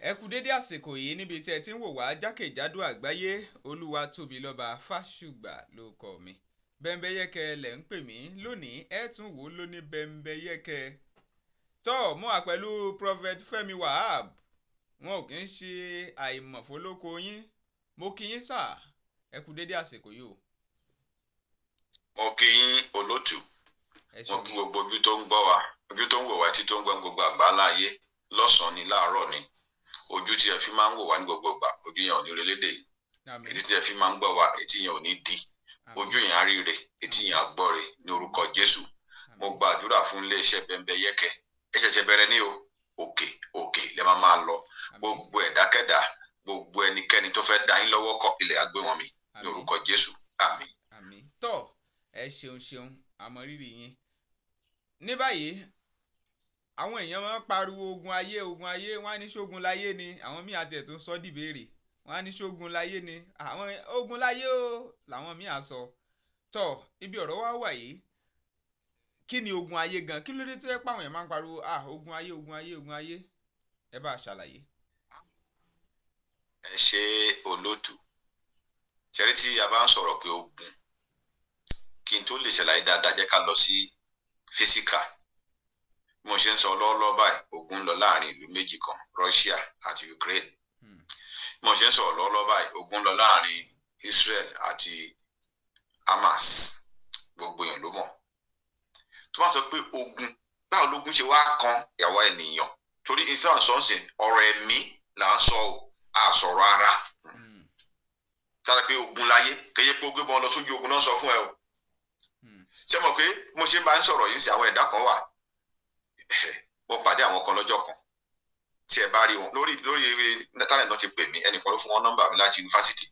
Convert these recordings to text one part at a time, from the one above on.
Ẹ kú dédé àsìkò yìí níbi tí ẹ ti ń wò wá jákèjádò àgbáyé. Olúwatóbilọ́ba Fásùgbà ló kọ mi. Bẹ́ńbẹ́yẹ́kẹ́ lẹ̀ ń pè mí lónìí, ẹ tún wò ó lóní bẹ́ńbẹ́yẹ́kẹ́. Tọ́ mo wà pẹ̀lú Prophet Fẹ́mi Wahab. Wọn ò kì í ṣe àìmọ̀fólóko yín. Mo kí yín sà, ẹ kú dédé àsìkò yìí o. Mo kí yín olótù, mo kí gbogbo ojú tó ń gbọ́ wa, ojú tó ń wò wá tí tó ń gbọ́ gbogbo àgbáńlá ayé lọ́sàn-án ni láàárọ̀ ni. Ojú tí ẹ fi máa ń wò wá ní gbogbo ìgbà, ojú yẹn ò ní relédè yìí. Etí tí ẹ fi máa ń gbọ́ wa, etí yẹn ò ní di. Ojú yẹn á ríre, etí yẹn á gbọ́re ní orúkọ Jésù. Mo gba àdúrà fún iléeṣẹ́ Bẹ́ńbẹ́yẹ́kẹ́. Ẹ ṣẹ̀ṣẹ̀ bẹ̀rẹ̀ ní o, òkè òkè lẹ máa máa lọ. Gbogbo ẹ̀dákẹ́dá, gbogbo ẹnikẹ́ni tó fẹ́ da yín lọ́wọ́ kọ ilẹ̀ á gbé wọn mì ní orúkọ Jésù. Àmín. Àmín. Tọ́ ẹ ṣeun ṣeun, àmọ́ rírì yín. Ní báyìí, àwọn èèyàn máa ń pariwo ogun ayé, ogun ayé, wọ́n á ní ṣógun láyé ni. Àwọn míì àti ẹ̀tún sọ dìbéèrè, wọ́n á ní ṣógun láyé ni. Àwọn ogun láyé o làwọn míì á sọ. Tọ́ ibi ọ̀rọ̀ wa wà yìí, kí ni ogun ayé gan? Kí ló dé tó yẹ pé àwọn èèyàn máa ń pariwo ah ogun ayé, ogun ayé, ogun ayé? Ẹ bá a ṣàlàyé. Ẹ ṣe olótù. Ṣẹ́rí tí a bá ń sọ̀rọ̀ pé ogun, kí n tó lè ṣàlàyé dáadáa jẹ́ ká lọ sí físíkà. Bí mo ṣe ń sọ lọ́wọ́lọ́wọ́ báyìí, ogun ń lọ láàrin ìlú méjì kan, Russia àti Ukraine. Bí mo ṣe ń sọ̀rọ̀ lọ́wọ́lọ́wọ́ báyìí, ogun ń lọ láàrin Israel àti Hamas. Gbogbo èèyàn ló mọ̀. Tó bá sọ pé ogun, báwo lógun ṣe wá kan ìyàwó ènìyàn? Torí ìfẹ́ àǹsọ̀nsìn, ọ̀rọ̀ ẹ̀mí là ń sọ o, a sọ̀rọ̀ ara. Kára pé ogun láyé, kéye pé ogun bọ́ lọ sójú ogun náà sọ fún ẹ o. Ṣé mọ̀ pé mo ṣe máa ń sọ̀rọ̀ yìí sí àwọn ẹ̀dá kan wà? Mo pàdé àwọn kan lọ́jọ́ kan. Tí ẹ bá rí wọn lórí lórí íńtánẹ̀tì náà ti pè mí, ẹnìkan ló fún wọn nọ́mbà mi láti yunifásitì.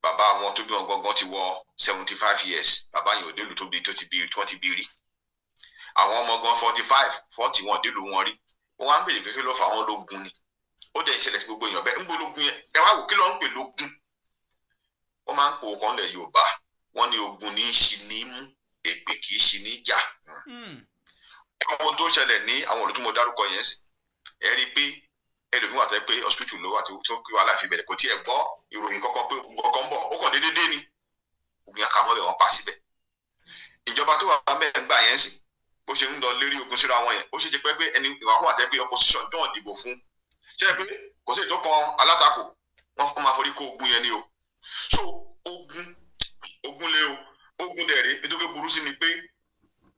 Bàbá wọn tó bí wọn gangan ti wọ 75 years. Bàbá yẹn ò délùú tó bí tó ti bí tí wọ́n ti bí rí. Àwọn ọmọ gan 45, 40 wọn délùú wọn rí. Wọ́n wá ń béèrè pé kí ló fà wọ́n lógun ni. Ó dẹ̀ ń ṣẹlẹ̀ sí gbogbo èèyàn bẹ́ẹ̀. Ń gbólógun yẹn, ẹ wá wò kí ló ń pè lógun. Wọ́n máa ń pò kan lẹ̀ Yorùbá. Wọ́n ní ogun ní í ṣi ní mú, èpè kì í ṣi ní jà. Ohun tó ń ṣẹlẹ̀ ní àwọn ìlú tí mo dárúkọ yẹn sí, ẹ rí i pé ẹlòmíì wà tẹ́ pé hospital ló wà tó wàhálà fi bẹ̀rẹ̀, kò tiẹ̀ gbọ́ ìròyìn kankan pé ogun kankan ń bọ̀, ó kàn déédéé ni ogun yẹn kà mọ́lẹ̀ wọ́n pa síbẹ̀. Ìjọba tó wà mẹ́rin gbà yẹn sí, bó ṣe ń lọ lérí ogun síra wọn yẹn, ó ṣe ti pẹ́ pé ẹni ìwà kan wà tẹ́ pé opposition tó hàn dìbò fún, ṣé ẹ pé kò sí ètò kan alátakò, wọ́n máa forí kó ogun yẹn ni o. So ogun ogun lé o, ogun dẹ̀ rí nítorí burú sí ni pé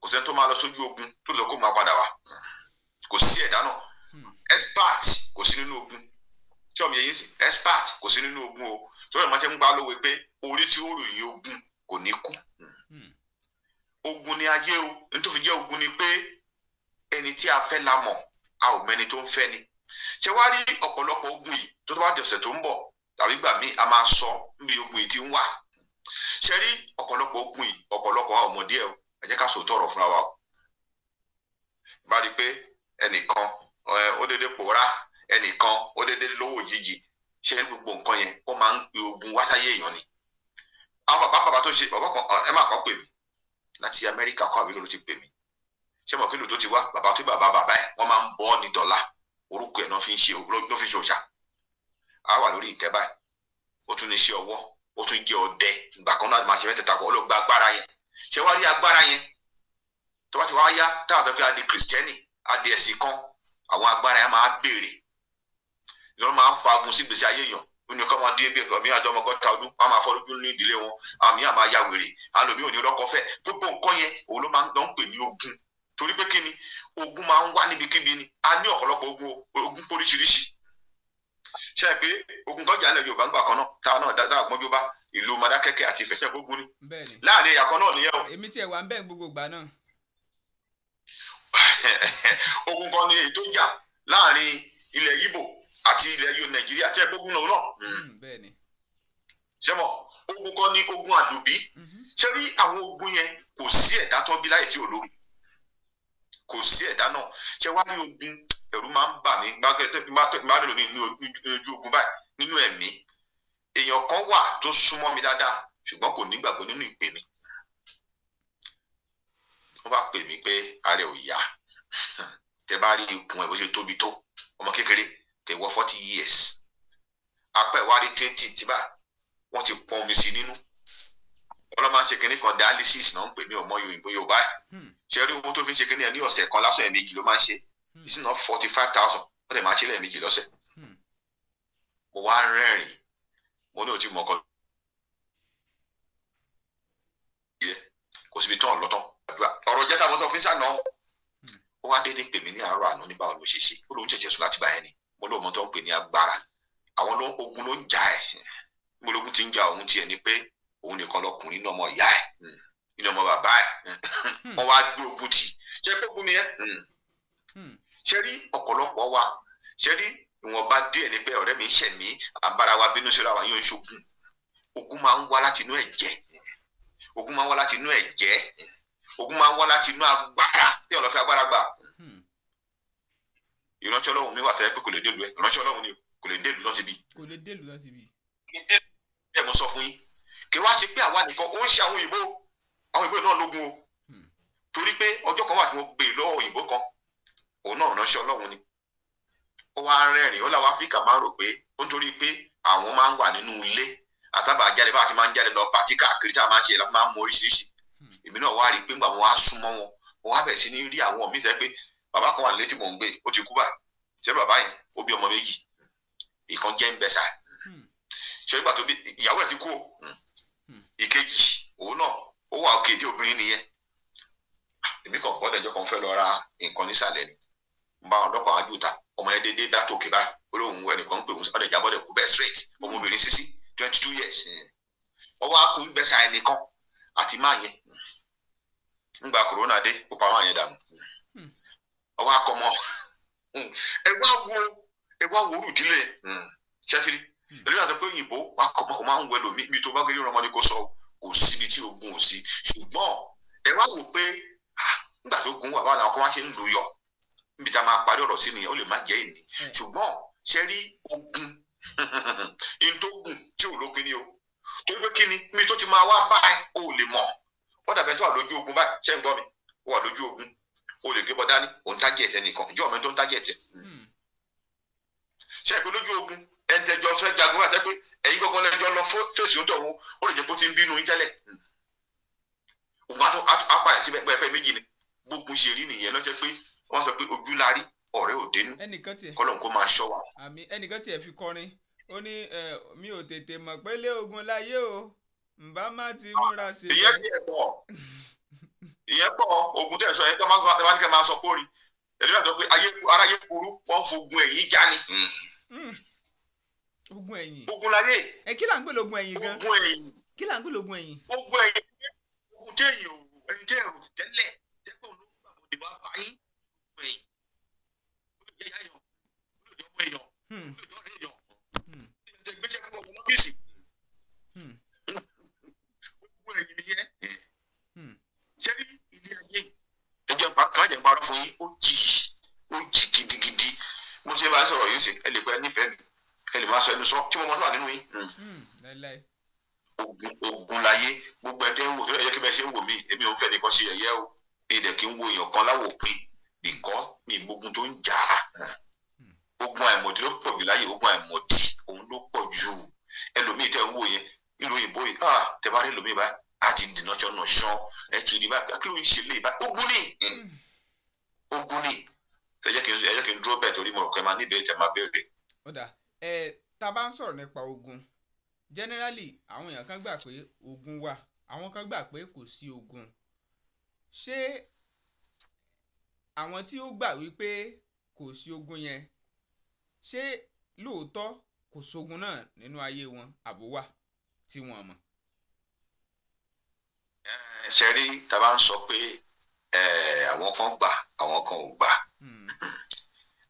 kò sẹ́ni tó máa lọ sójú ogun tó sọ kó máa padà wá. Kò sí ẹ̀dá náà. Expert kò sí nínú ogun. Tí ọmọ yẹn sì expert kò sí nínú ogun o. Tó yẹ máa ṣe ń gbá lówe pé orí tí ó ròyìn ogun kò ní kú. Ogun ni ayé o. Nítorí fi jẹ́ ogun ni pé ẹni tí a fẹ́ la mọ̀, a ò mẹ́ni tó ń fẹ́ ni. Ṣé wá rí ọ̀pọ̀lọpọ̀ ogun yìí tó tó bá di ọ̀sẹ̀ tó ń bọ̀ tàbí gbà míì a máa sọ níbi ogun yìí ti ń wà. Ṣé rí ọ̀pọ̀lọpọ̀ ogun yìí, ọ̀pọ̀lọpọ̀ àwọn ọmọdé ẹ̀ o. Ẹ jẹ́ ká sòótọ́ ọ̀rọ̀ fúnra wa o. Bá rí i pé ẹnìkan ó dédé pòórá, ẹnìkan ó dédé lówó òjijì, ṣé gbogbo nǹkan yẹn ó máa ń pe ogun wá sáyé èèyàn ni. Àwọn bàbá bàbá tó ṣe bàbá kan ẹ máa kàn pè mí láti Amẹ́ríkà kọ́ àbí ló ti pè mí. Ṣé mọ̀ kí ló tó ti wá bàbá tó bàbá bàbá ẹ̀ wọ́n máa ń bọ́ ní dọ́là, orúkọ ẹ̀ náà fi ń ṣe ló fi ń ṣe òòṣà. A wà lórí ìtẹ́ báyìí, ó tún ní iṣẹ́ ọwọ́, ó tún jẹ́ ọdẹ, ìgbà kan náà máa ṣe mẹ́tẹ̀ẹ̀ta pọ̀, ó lọ gba agbára yẹn. Ṣé wá rí agbára yẹn tó bá ti wá yá táwọn sọ pé a di kìrìsìtẹ́nì, a di ẹ̀sìn kan, àwọn agbára yẹn máa béèrè. Ìyọ́n máa ń fagun sí gbèsè ayé èèyàn. Ó ní kọ́ máa dé bí ẹ̀mí àdọ́mọgọ́ta ọdún, wọ́n máa fọ́ lójú ní ìdílé wọn, àmì àmà ya wèrè, àlòmí ò ní rọ́kọ fẹ́. Gbogbo nǹkan yẹn òun ló máa ń lọ ń pè ní ogun. Torí pé kí ni ogun máa ń wá níbikíbi ni. A ní ọ̀pọ̀lọpọ̀ ogun, ogun póríṣiríṣi. Ṣé ẹ pé ogun kan jà nílẹ̀ Yorùbá ńgbà kan náà, táwa náà dáa gbọ́njú bá ìlú Mọdákẹ́kẹ́ àti Ifẹ̀, ṣe gbógun ni. Láàrin ẹ̀yà kan náà nìyẹn o. Èmi tiẹ̀ wà ń bẹ̀ gbogbo ìgbà náà. Ogun kan ni èyí tó jà láàrin ilẹ̀ Yíbò àti ilẹ̀ Nàìjíríà, ṣe gbógun náà. Ṣé mọ̀ ogun kan ni ogun àdùbí. Ṣé rí àwọn ogun yẹn, kò sí ẹ̀dá tó bí láyè tí ò lógun. Kò sí ẹ̀dá náà. Ṣé wá rí ogun, ẹ̀rù máa ń bà mí bá lò ní ojú ogun báyìí nínú ẹ̀mí. Èèyàn kan wà tó súnmọ́ mi dáadáa ṣùgbọ́n kò nígbàgbọ́ nínú ìpè mi. Wọ́n bá pè mí pé ara ẹ̀ ò yá. Tẹ bá rí ikùn ẹ̀ bó ṣe tóbi tó, ọmọ kékeré. tíntìn tí bá wọ́n ti pọn omi sí nínú. Wọ́n máa ń ṣe kinní kan, dialysis náà ń pè mí, ò mọ Yorùbá Yorùbá ẹ̀. Ṣe rí owó tó fi ń ṣe kinní ẹ̀ ní ọ̀sẹ̀ kan lásán, ẹ̀ẹ̀mejì ló máa ń ṣe. It's not 45,000, wọ́n dẹ̀ máa ṣe lẹ́ẹ̀mejì lọ́sẹ̀. Mo wá rẹ́rìn, mo ní òtí mọ̀ ọkọ kò síbi tán lọ́tàn. Ọ̀rọ̀ jẹ́ta mo sọ fún sànà, ó wá déédéé pè mí ní àárọ̀ àná ní báwo ló ṣe ṣe, ó lóun ṣẹ̀ṣẹ̀ sùn láti bá yẹn ni. Mo lóun mọ tó ń pè ní agbára àwọn ló ogun ló ń jà ẹ̀. Mo lógun ti ń ja òun tiẹ̀ ni pé òun nìkan lọkùnrin nínú ọmọ ìyá ẹ̀, nínú ọmọ bàbá ẹ̀, wọ́n wá gbé ogun tì. Ṣé pé ogun nìyẹn? Ṣé rí ọ̀pọ̀lọpọ̀ wa, ṣé rí ìwọ̀nba díẹ̀ ni pé ọ̀rẹ́ mi ń ṣẹ̀ mí, àbára wa bínú síra wa, yóò ń ṣogun. Ogun máa ń wá láti inú ẹ̀jẹ̀, ogun máa ń wá láti inú ẹ̀jẹ̀, ogun máa ń wá láti inú agbára tí ọ̀nà fẹ́ agbára gbà. Ìránṣẹ́ Ọlọ́run mi wà tẹ́lẹ̀ pé kò lè délùú ẹ̀, ìránṣẹ́ Ọlọ́run ni kò lè délùú náà ti bí. Kò lè délùú náà ti bí. Bẹ́ẹ̀ mo sọ fún yín, kí wá ṣe pé àwa nìkan ó ń ṣe àwọn òyìnbó, àwọn òyìnbó náà lógun o. Torí pé ọjọ́ kan wà tí mo gbé lọ́wọ́ òyìnbó kan, òun náà ìránṣẹ́ Ọlọ́run ni. Ó wá rẹ́rìn-ín, ó láwọn Áfíríkà máa ń rò pé ó ń torí pé àwọn máa ń wà nínú ilé àtàbà jáde, bá a ti máa ń jáde lọ pàtí káàkiri tá a máa ń ṣe la máa ń mọ oríṣiríṣi. Èmi náà wá rí i pé ńgbà mo wá súnmọ́ wọn, mo wá bẹ̀rẹ̀ sí ní rí àwọn míì tẹ́ pé bàbá kan wà nílé tí mò ń gbé, ó ti kú báyìí. Ṣé bàbá yẹn ó bí ọmọ méjì, ìkan jẹ́ ń bẹ sá. Ṣé nígbà tó bí ìyàwó ẹ̀ ti kú o, ìkejì òun náà ó wà òkè dé obìnrin nìyẹn. Èmi kàn kọ́ lẹ́jọ́ kan fẹ́ lọ ra nǹkan nísàlẹ̀ ni, n bá wọn lọ́kọ̀ àwọn àjòta, ọmọ yẹn dédé bá tòkè báyìí, ó lóun ẹnìkan ń pè òun, ọ̀dẹ̀ jábọ́dẹ̀ kú bẹ́ẹ̀ straight, ọmọbìnrin sísí 22 years. Ọwọ́ akun bẹ́sà ẹnìkan àti máa yẹn ńgbà corona dé, ó pa máa yẹn dànù. Ọwọ́ akọmọ ẹ wá wo, ẹ wá wo orúdílé ṣẹ́tìrì èlú àti pé òyìnbó akọmọ kò máa ń wẹ lómi ibi tó bá gbé ọmọ ni kò sọ, kò síbi tí ogun ò sí. Ṣùgbọ́n ẹ wá wò pé nígbà tó gun wà báwọn akọ wá ṣe ń lò yọ níbi tá a máa parí ọ̀rọ̀ sí nìyẹn, ó lè má jẹ́ ìní. Ṣùgbọ́n ṣe rí ogun in tó gùn tí ò lópin ni o, torí pé kí ni mi tó ti máa wá báyìí o lè mọ̀. Wọ́n dàbẹ̀ tó wà lójú ogun báyìí, ṣé ń gbọ́ mi? Ó wà lójú ogun, o lè gbé bọ́ dání, òun tágẹ̀tì ẹnìkan, ìjọ mi tó ń tágẹ̀tì ẹ̀. Ṣé ìpè lójú ogun ẹni tẹjọ fẹ́ jagun wà tẹ́ pé ẹ̀yin gbọ́ngàn lẹ́jọ́ lọ fèsì ń tọ̀hún, ó lè jẹ́ pé ó ti ń bínú yín tẹ́lẹ̀. Òun apá ẹ̀ síbẹ̀ pẹ́ẹ́pẹ́ méjì ni gbógun ṣe rí nìyẹn lọ́jọ́ pé wọ́n sọ pé ojú la rí ọ̀rẹ́ òde nú, kọ́lọ́n kó máa ṣọ́ wa. Àmì ẹnìkan tiẹ̀ fi kọrin, ó ní mi ò tètè mọ̀ pé lé ogun láyé o, ǹbá má ti múra sí i. Ìyẹn tiẹ̀ pọ̀, ìyẹn pọ̀, ogun tẹ̀ sọ yẹn tó máa ń kẹ́ máa sọ kórì ẹ̀dí náà sọ pé aráyé burú, wọ́n fogun ẹ̀yìn já ni. Ogun ẹ̀yìn. Ogun láyé. Ẹ kí là ń pè lógun ẹ̀yìn gan? Ogun ẹ̀yìn. Kí là ń pè lógun ẹ̀yìn? Ogun ẹ̀yìn, ogun tẹ̀yìn o, ẹni tẹ̀ rò tẹ́lẹ̀ tẹ́gbọ̀n ló ń gbàgbọ́dé wá báyìí. Ogun ẹ̀yìn. Ó lè jẹ́ ìyá èèyàn, ó lè jẹ́ ọmọ èèyàn, ó lè jẹ́ ọ̀rẹ́ èèyàn. Ó lè gbéṣẹ́ fún ọmọ lọ́fíìsì. Ogun ẹ̀yìn nìyẹn. Ṣé rí ilé ayé? Ẹ jẹ́ ká jẹ́ ń parọ́ fún yín, ó jì, ó jì gidigidi. Mo ṣe máa ń sọ̀rọ̀ yìí sí, ẹ lè pẹ́ nífẹ̀ẹ́ mi, ẹ lè máa sọ ẹnu sọ tí mo mọ tó wà nínú yín. Ogun ogun láyé, gbogbo ẹ tẹ́ ń wò tó yẹ kí bẹ́ẹ̀ ṣe ń wò mí, èmi ò ń fẹ́ nìkan ṣe yẹ̀yẹ́ o, mi dẹ̀ kí ń wo èèyàn kan láwò pin because mi gbógun tó ń jà á. Ogun àìmọ̀dí ló pọ̀ jù láyé, ogun àìmọ̀dí òun ló pọ̀ jù. Ẹlòmíì tẹ́ ń wò yẹn nílùú òyìnbó yìí, tẹ bá rí ẹlòmíì báyìí, á ti dìnà ṣọ́nà ṣán, ẹ ti rí báyìí, kí ló ń ṣe lé báyìí? Ogun ni, ogun ni. Ẹ jẹ́ kí n dúró bẹ́ẹ̀ torí mo rò pé máa ní ìbéèrè tẹ máa béèrè. Ó dà, ẹ tá a bá ń sọ̀rọ̀ nípa ogun generally, àwọn èèyàn kan gbà pé ogun wà, àwọn kan gbà pé kò sí ogun. Ṣé àwọn tí ó gbà wípé kò sí ogun yẹn, ṣé lóòótọ́ kò sógun náà nínú ayé wọn àbó wà tí wọ́n mọ̀? Ṣe rí tá a bá ń sọ pé àwọn kan gbà, àwọn kan ò gbà.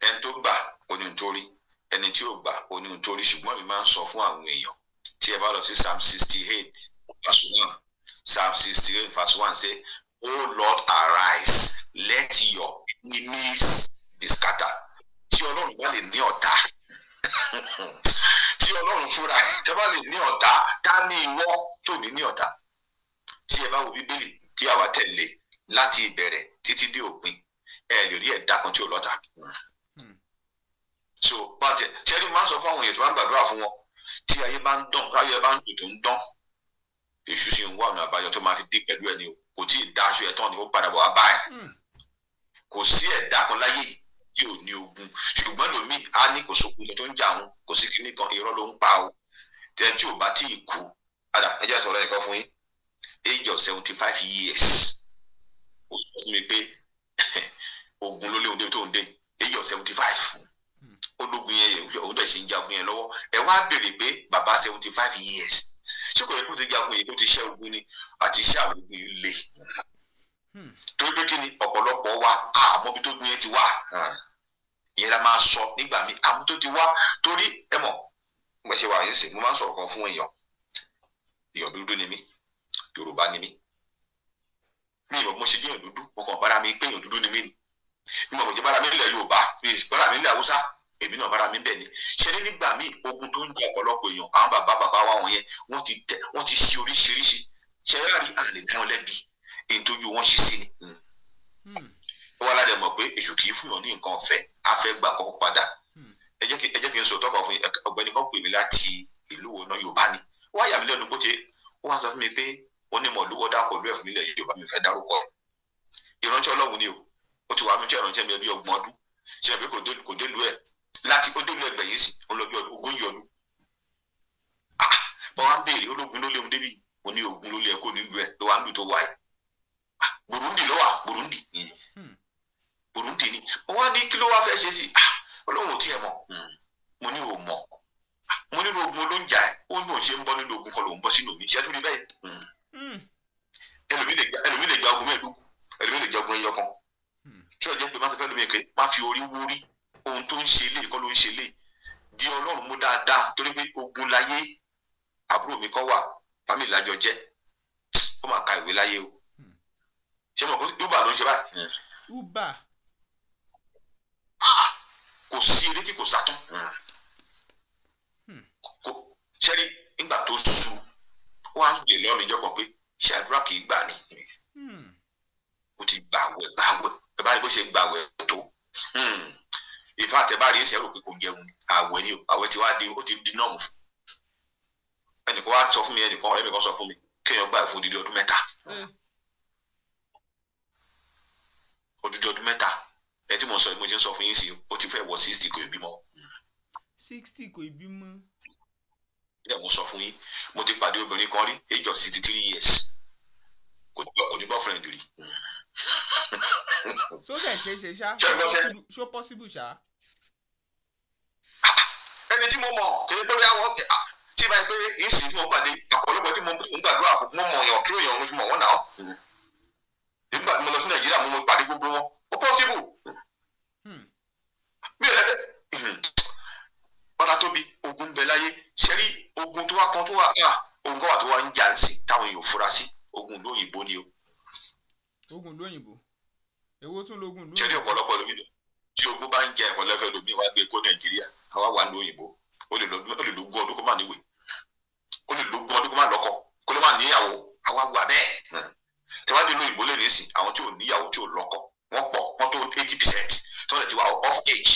Ẹni tó gbà ó ní nítorí, ẹni tí ò gbà ó ní nítorí. Ṣùgbọ́n mi máa ń sọ fún àwọn èèyàn, tí ẹ bá lọ sí Psalm 68 verse 1, Psalm 68 verse 1 say, O Lord, arise, let your enemies be scattered. Tí Ọlọ́run bá lè ní ọ̀tá, tí Ọlọ́run fúnra tí ẹ bá lè ní ọ̀tá, ká ní ìwọ tó ní ní ọ̀tá. Tí ẹ bá wo Bíbélì tí àwa tẹ̀lé láti ìbẹ̀rẹ̀ títí dé òpin, ẹ lè rí ẹ̀dá kan tí ò lọ́tá. So bàtẹ ṣẹ́ni máa ń sọ fún àwọn èèyàn tó máa ń gbàdúrà fún wọn, Tí ayé bá ń dán, ayé bá ń dùn tó ń dán, èṣù sì ń wá ọ̀nà àbáyọ tó máa fi dé pẹ̀lú ẹni o. Kò tí ì dá aṣọ ẹ̀ tán ni ó padà bọ̀ wá bá ẹ. Kò sí ẹ̀dá kan láyé tí ò ní ogun, ṣùgbọ́n lómi á ní kò sókun tó ń jà òun, kò sí kíní kan, irọ́ ló ń pa o. Tẹ tí ò bá tí ì kú, padà ẹ jẹ́ sọ̀rọ̀ ẹnìkan fún yín. Age of 75 years, ó sọ fún mi pé ogun ló léwu débi tó ń dé. Age of 75, ológun yẹn òun dẹ̀ ṣe ń jagun yẹn lọ́wọ́. Ẹ wá béèrè pé bàbá 75 years, ṣé kò yẹ kó ti jagun yìí, kó ti ṣẹ́ ogun ni? Àti ṣẹ́ àwọn ogun yìí le. Torí pé kí ni ọ̀pọ̀lọpọ̀ wa àmọ́ bí tó gun yẹn ti wá, ìyẹn la máa sọ nígbà míì àmọ́ tó ti wá. Torí ẹ mọ̀ mo ṣe wà yín sí, mo máa ń sọ̀rọ̀ kan fún èèyàn. Èèyàn dúdú ni mí, Yorùbá ni mí. Mi ì mọ̀ mo ṣe jẹ́ èèyàn dúdú, mo kàn bára mi pé èèyàn dúdú ni mí ni. Mi mọ̀ mo jẹ́ bára mi nílẹ̀ Yorùbá, mi ì bára mi nílẹ̀ Haúsá, èmi náà bára mi bẹ̀ ni. Ṣe ní nígbà míì ogun tó ń jẹ ọ̀pọ̀lọpọ̀ èèyàn, àwọn bàbá bàbá wa wọ̀nyẹn, wọ́n ti tẹ, wọ́n ti ṣe oríṣiríṣi. Ṣe é rí àlè dá wọn lẹ́bi, èyí tó ju wọn ṣe sí ni. Wọ́n aládẹ mọ̀ pé èṣù kì í fún yàn ní nǹkan ọ̀fẹ́, á fẹ́ gbà kọ́kọ́ padà. Ẹ jẹ́ kí n sọ tọ́kọ̀ fún ọ̀gbẹ́ni kan pè mí láti ìlú wo náà, Yorùbá ni. Wọ́n á yà mí lẹ́nu bó ṣe ó wá sọ fún mi pé ó ní mọ̀ lówó dákọ̀ ìlú ẹ̀ fún mi lẹ̀ Yorùbá, mi fẹ́ dárúkọ. Ìránṣẹ́ Ọlọ́run ni o, ó ti wà mí jẹ́ ìránṣẹ́ mi bí 30 ọdún. Ṣe pé kò délùú ẹ̀ láti ó délùú ẹgbẹ̀ yìí sí, ó lọ bí 40 ọdún. Bọ́ wá ń béèrè ológun ló léwu débi, mo ní ogun ló lé ẹ kó nílùú ẹ ló wà nílùú tó wà yìí. Burundi ló wà, Burundi. Burundi ni. Mo wá ní kí ló wá fẹ́ ṣe sí? Ọlọ́run ò tiẹ̀ mọ̀. Mo ní ò mọ̀. Mo nínú ogun ló ń jà ẹ́, ó ní òun ṣe ń bọ́ nínú ogun kan lòun bọ́ sínú omi. Ṣé tó rí bẹ́ẹ̀? Ẹlòmí lè ja ogun 15, ẹlòmí lè ja ogun ẹyọ kan. Tí ó jẹ́ pé má ti fẹ́ lómi pé má fi orí wórí ohun tó ń ṣe lé kọ́ ló ń ṣe lé. Di Ọlọ́run mú dáadáa torí pé ogun láyé. Àbúrò mi kan wà, fámìlì lájọ jẹ́, ó máa ka ìwé láyé o. Ṣé mo kó Uber ló ń ṣe báyìí? Uber. Kò sí eré tí kò sátún. Ṣẹ́rí nígbà tó su, ó wá ń gbè lọ́mí ìjọ kan pé ṣé àdúrà kì í gbà ni? Ó ti gbàwẹ̀ gbàwẹ̀, ẹ bá rí bó ṣe gbàwẹ̀ tó. Ìfá àtẹ bá rí ẹsẹ̀ rò pé kò jẹun ni, àwẹ̀ ni o, àwẹ̀ ti wá di, ó ti di nọ́ọ̀mù fún. Ẹnìkan wá sọ fún mi, ẹnìkan ọ̀rẹ́ mi kan sọ fún mi, kéèyàn gbà fún odidi ọdún 3. Odidi ọdún 3. Ẹ tí mo sọ, mo ti ń sọ fún yín sí, ó ti fẹ́ wọ 60 kò bímọ. 60 kò bímọ. Ẹ mo sọ fún yín, mo ti pàdé obìnrin kan rí, age of 63 years. Kò ní boyfriend rí. So dẹ̀ ṣe ṣe ṣá, ṣó possible ṣá? Ẹni tí mo mọ̀, kò ní pé àwọn tí báyìí pé ìsìn tí mo pàdé, ọ̀pọ̀lọpọ̀ tí mo ń gbàdúrà fún, mo mọ̀ yàn, kí ó yàn mo mọ̀ wọ́n náà. Nígbà tí mo lọ sí Nàìjíríà, mo pàdé gbogbo wọn. Ó possible. Mi ò lẹ́fẹ̀ẹ́. Bọ́lá tóbi, ogun ń bẹ láyé. Ṣé rí ogun tó wá kan tó wà, ogun kan wà tó wá ń jà ń sìn táwọn èèyàn fura sí. Ogun ìlú òyìnbó ni o. Ogun ìlú òyìnbó. Èwo tún lógun ìlú òyìnbó? Ṣé rí ọ̀pọ̀lọpọ̀ lómi tí ogun bá ń jẹ ọ̀pọ̀lọpọ̀ lómi wá gbé kó Nàìjíríà, àwa wà ní òyìnbó. Ó lè lógún ọdún kó má níwèé. Ó lè lógún ọdún kó má lọ́kọ, kó ló má níyàwó. Àwa wà bẹ́ẹ̀. Tí wọ́n dé ìlú òyìnbó lè ní sìn, àwọn tí ò níyàwó tí ò lọ́kọ, wọ́n pọ̀, wọ́n tó 80% tó lè ti wà off age.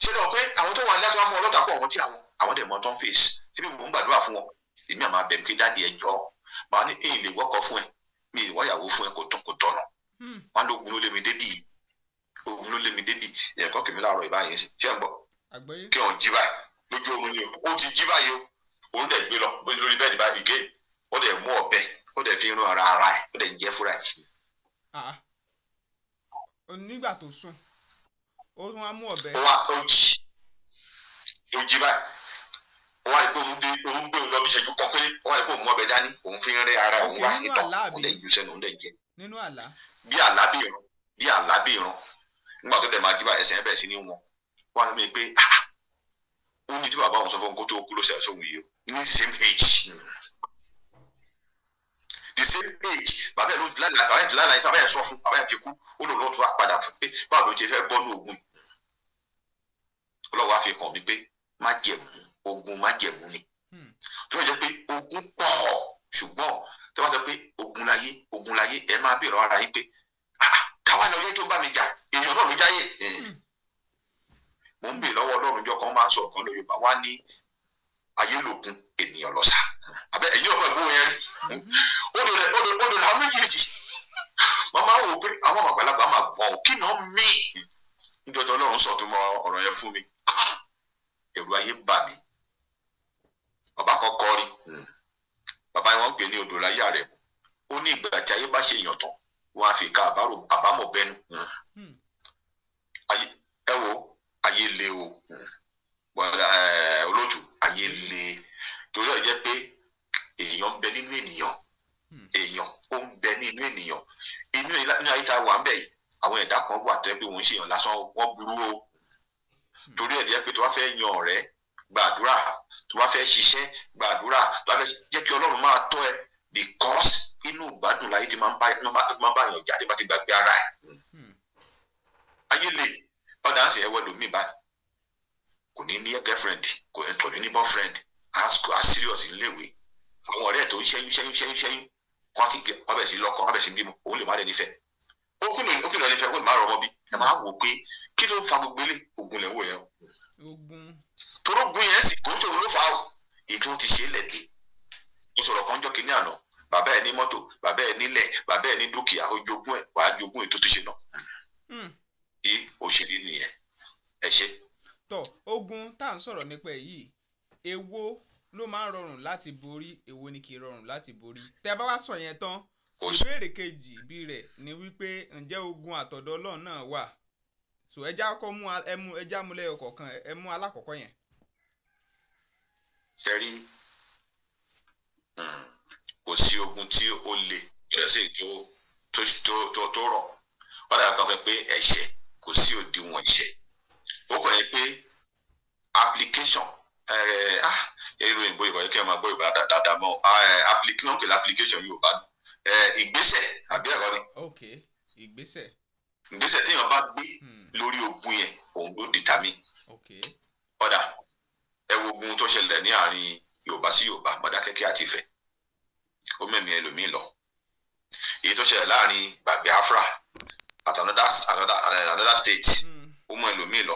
Ṣé lọ pé àwọn tó wà ní àtúwà mú ọlọ́dà pọ̀, wọ́n tí àwọn dẹ̀ mọ́ tó ń fèsì. Síbí mò ń gbàdúrà fún wọn, èmi àmà bẹ̀ pé dáàdi ẹjọ́, màá ní èyí lè wọ́kọ̀ fún ẹ, mi ì wáyàwó fún ẹ, kò tọ̀nà. Wọn lógun ló lé mi débì, ogun ló lé mi débì. Ẹ̀kọ́ kìmí láàárọ̀ ìbáyìí sí. Ṣé ń gbọ́? Kí wọ́n jí báyìí lójú oorun ni o, ó ti jí báyìí o, òun dẹ̀ gbé lọ lórí bẹ́ẹ̀dì báyìí gé, ó dẹ̀ mú ọ̀bẹ, ó dẹ̀ fi irun ara ara ẹ̀, ó dẹ̀ ń jẹ́ fúnra ẹ̀. Nígbà tó sùn, ó tún wá mú ọ̀bẹ. Ó wá ó jí báyìí, ó wá rí pé òun gbé òun lọ bí ìṣẹ́jú kan péré, ó wá rí pé òun mú ọ̀bẹ dání, òun fi ń rẹ́ ara òun wá ìtọ̀, òun dẹ̀ ju sẹ́nu, òun dẹ̀ jẹ. Nínú àlá. Bí àlá bí ìran, bí àlá bí ìran. Nígbà tó dẹ̀ máa jí báyìí, ẹsẹ̀ yẹn bẹ̀rẹ̀ sí ní wọn. Wọ́n á sọ pé ó ní tí bàbá òun sọ fún òun kó tó kú ló ṣe àṣọ òun yìí o, ní same age. The same age, bàbá ẹ̀ ló lálàá bàbá ẹ̀ sọ fún, bàbá ẹ̀ ti kú, ó lòun lọ́ọ́ tún wá padà fún pé báwo ló ṣe fẹ́ bọ́ ní ogun. Ọlọ́run wá fi hàn mí pé májẹ̀mú, ogun májẹ̀mú ni. Tó bá jẹ́ pé ogun pọ̀, ṣùgbọ́n tó bá sọ pé ogun láyé, ogun láyé, ẹ máa bèèrè ara yín pé táwa lọ yẹ tó ń bá mi jà, èèyàn náà ló jáyé. Mo ń bèèrè lọ́wọ́ Ọlọ́run kan jọ kan máa ń sọ̀rọ̀ kan lórí Yorùbá wá ní ayé lòkun ènìyàn lọ́sà. Àbẹ ẹ̀yin ọ̀pọ̀ ẹ̀gbọ́n yẹn rí. Odò rẹ̀ odò làwọn méjèèjì. Wọ́n máa ń wò pé àwọn àgbàlagbà máa gbọ́n ò kí náà mí. Níjọ́ tí Ọlọ́run sọ tó mọ ọ̀rọ̀ yẹn fún mi. Ẹ̀rù ayé bà mí. Bàbá kan kọrin. Bàbá yẹn wọ́n ń pè ní odò láyé rẹ̀. Ó ní ìgbà tí ayé bá ṣe èèyàn tán, wọ́n á fi ká àbámọ̀ bẹ́nu. Ẹ wo ayé le o. Olóòtú ayé le. Torí ẹ̀ jẹ́ pé èèyàn ń bẹ nínú ènìyàn. Èèyàn ó ń bẹ nínú ènìyàn. Inú ayé tá a wà ń bẹ̀ yìí, àwọn ẹ̀dá kan wà tó yẹ pé wọ́n ń ṣèyàn lásán, wọ́n burú o. Torí ẹ̀ jẹ́ pé tó bá fẹ́ yan ọ̀rẹ́, gbàdúrà. Tó bá fẹ́ ṣiṣẹ́, gbàdúrà. Tó bá fẹ́ jẹ́ kí Ọlọ́run máa tọ́ ẹ, because inú ìgbádùn láyé ti máa ń bá yàn jáde bá ti gbàgbé ara ẹ̀. Ayé le. Ọ̀dà ń sìn ẹwọ́ lómi báyìí. Kò ní ní girlfriend, kò ní ní boyfriend, á serious níléèwé. Àwọn ọ̀rẹ́ tó ń ṣẹ́yún ṣẹ́yún ṣẹ́yún ṣẹ́yún, wọ́n ti wọ́n bẹ̀ sí lọ́kọ, wọ́n bẹ̀ sí bímọ, òun lè má dẹni fẹ́. Ó kìlọ̀ ẹni fẹ́, ó lè má rọ ọmọ bí. Ẹ máa wò pé kí ló ń fa gbogbo ilé ogun lẹ̀ ń wò yẹn o. Torógun yẹn sì kò ń ṣòro ló fà á o. Èyí tí wọ́n ti ṣe é lẹ̀dí. Mo sọ̀rọ̀ kan jọ́ kínní àná, bàbá ẹ̀ ní mọ́tò, bàbá ẹ̀ nílẹ̀, bàbá ẹ̀ ní dúkìá, ó jogún ẹ̀, wàá jogún ètò tó ṣe náà. Bí òṣèré nìyẹn. Ẹ ṣe. Tọ ogun tá à ń sọ̀rọ̀ nípa ẹ̀ yìí, èwo ló máa ń rọrùn láti borí, èwo ni kì í rọrùn láti borí? Tẹ́ bá wá sọ yẹn tán, ìbéèrè kejì bí rẹ̀ ni wípé ǹjẹ́ ogun àtọ̀dọ̀ Ọlọ́run náà wà? So ẹja kọ́ mú ẹmu ẹja mú lẹ́yọ kọ̀ọ̀kan, ẹ mú alákọ̀ọ́kọ́ yẹn. Ṣe rí, kò sí ogun tí ó le rẹ̀ sí tó rọ̀. Wọ́n dàgbà kan fẹ́ pé ẹ̀ṣẹ̀ kò sí òdiwọ̀n ẹ̀ṣẹ̀. Ó kàn yẹ pé application ìlú òyìnbó ìkọ̀ yẹ kí ẹ máa gbọ́ Yorùbá dáadáa mọ́ application Yorùbá ìgbésẹ̀ àbí ẹ̀rọ ni. Ok, ìgbésẹ̀. Ìgbésẹ̀ téèyàn bá gbé lórí ogun yẹn, òun ló determine. Ọ̀dà ẹ wo ogun tó ṣẹlẹ̀ ní àárín Yorùbá sí Yorùbá, Mọdákẹ́kẹ́ àti Ifẹ̀. Ó mẹ̀mí ẹlòmíì lọ. Èyí tó ṣẹlẹ̀ láàrin Biafra at another state, ó mọ ẹlòmíì lọ.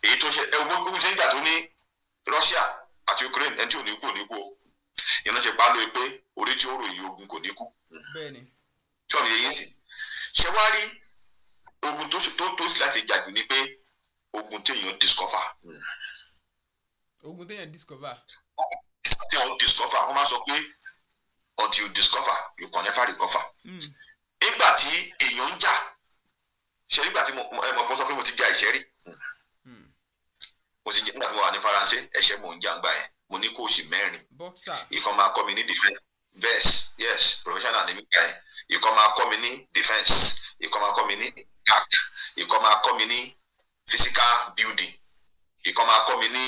Èyí tó ṣe ẹ wo ogun ṣe ń jà tó ní Russia àti Ukraine, ẹni tí ò ní kú ò ní kú o. Ìyẹn ló ṣe pa á lóye pé orí tí ó ròyìn ogun kò ní kú. Tí ọ̀nà yẹn sì ṣe wá rí ogun tó sì láti jà jù ni pé ogun téèyàn discover. Ogun téèyàn discover. Téèyàn discover, wọ́n máa sọ pé until you discover, you can never recover. Nígbà tí èèyàn ń jà, ṣe nígbà tí mo sọ fún mi mo ti ja ìṣẹ́ rí. Mo ti nígbà tí mo wà ní Faransé, ẹ̀ṣẹ́ mò ń jà ńgbà yẹn, mo ní kóòsì mẹ́rin. Ìkan máa kọ́ mi ní defense, yes, professional ní nígbà yẹn. Ìkan máa kọ́ mi ní defense, ìkan máa kọ́ mi ní attack, ìkan máa kọ́ mi ní physical building, ìkan máa kọ́ mi ní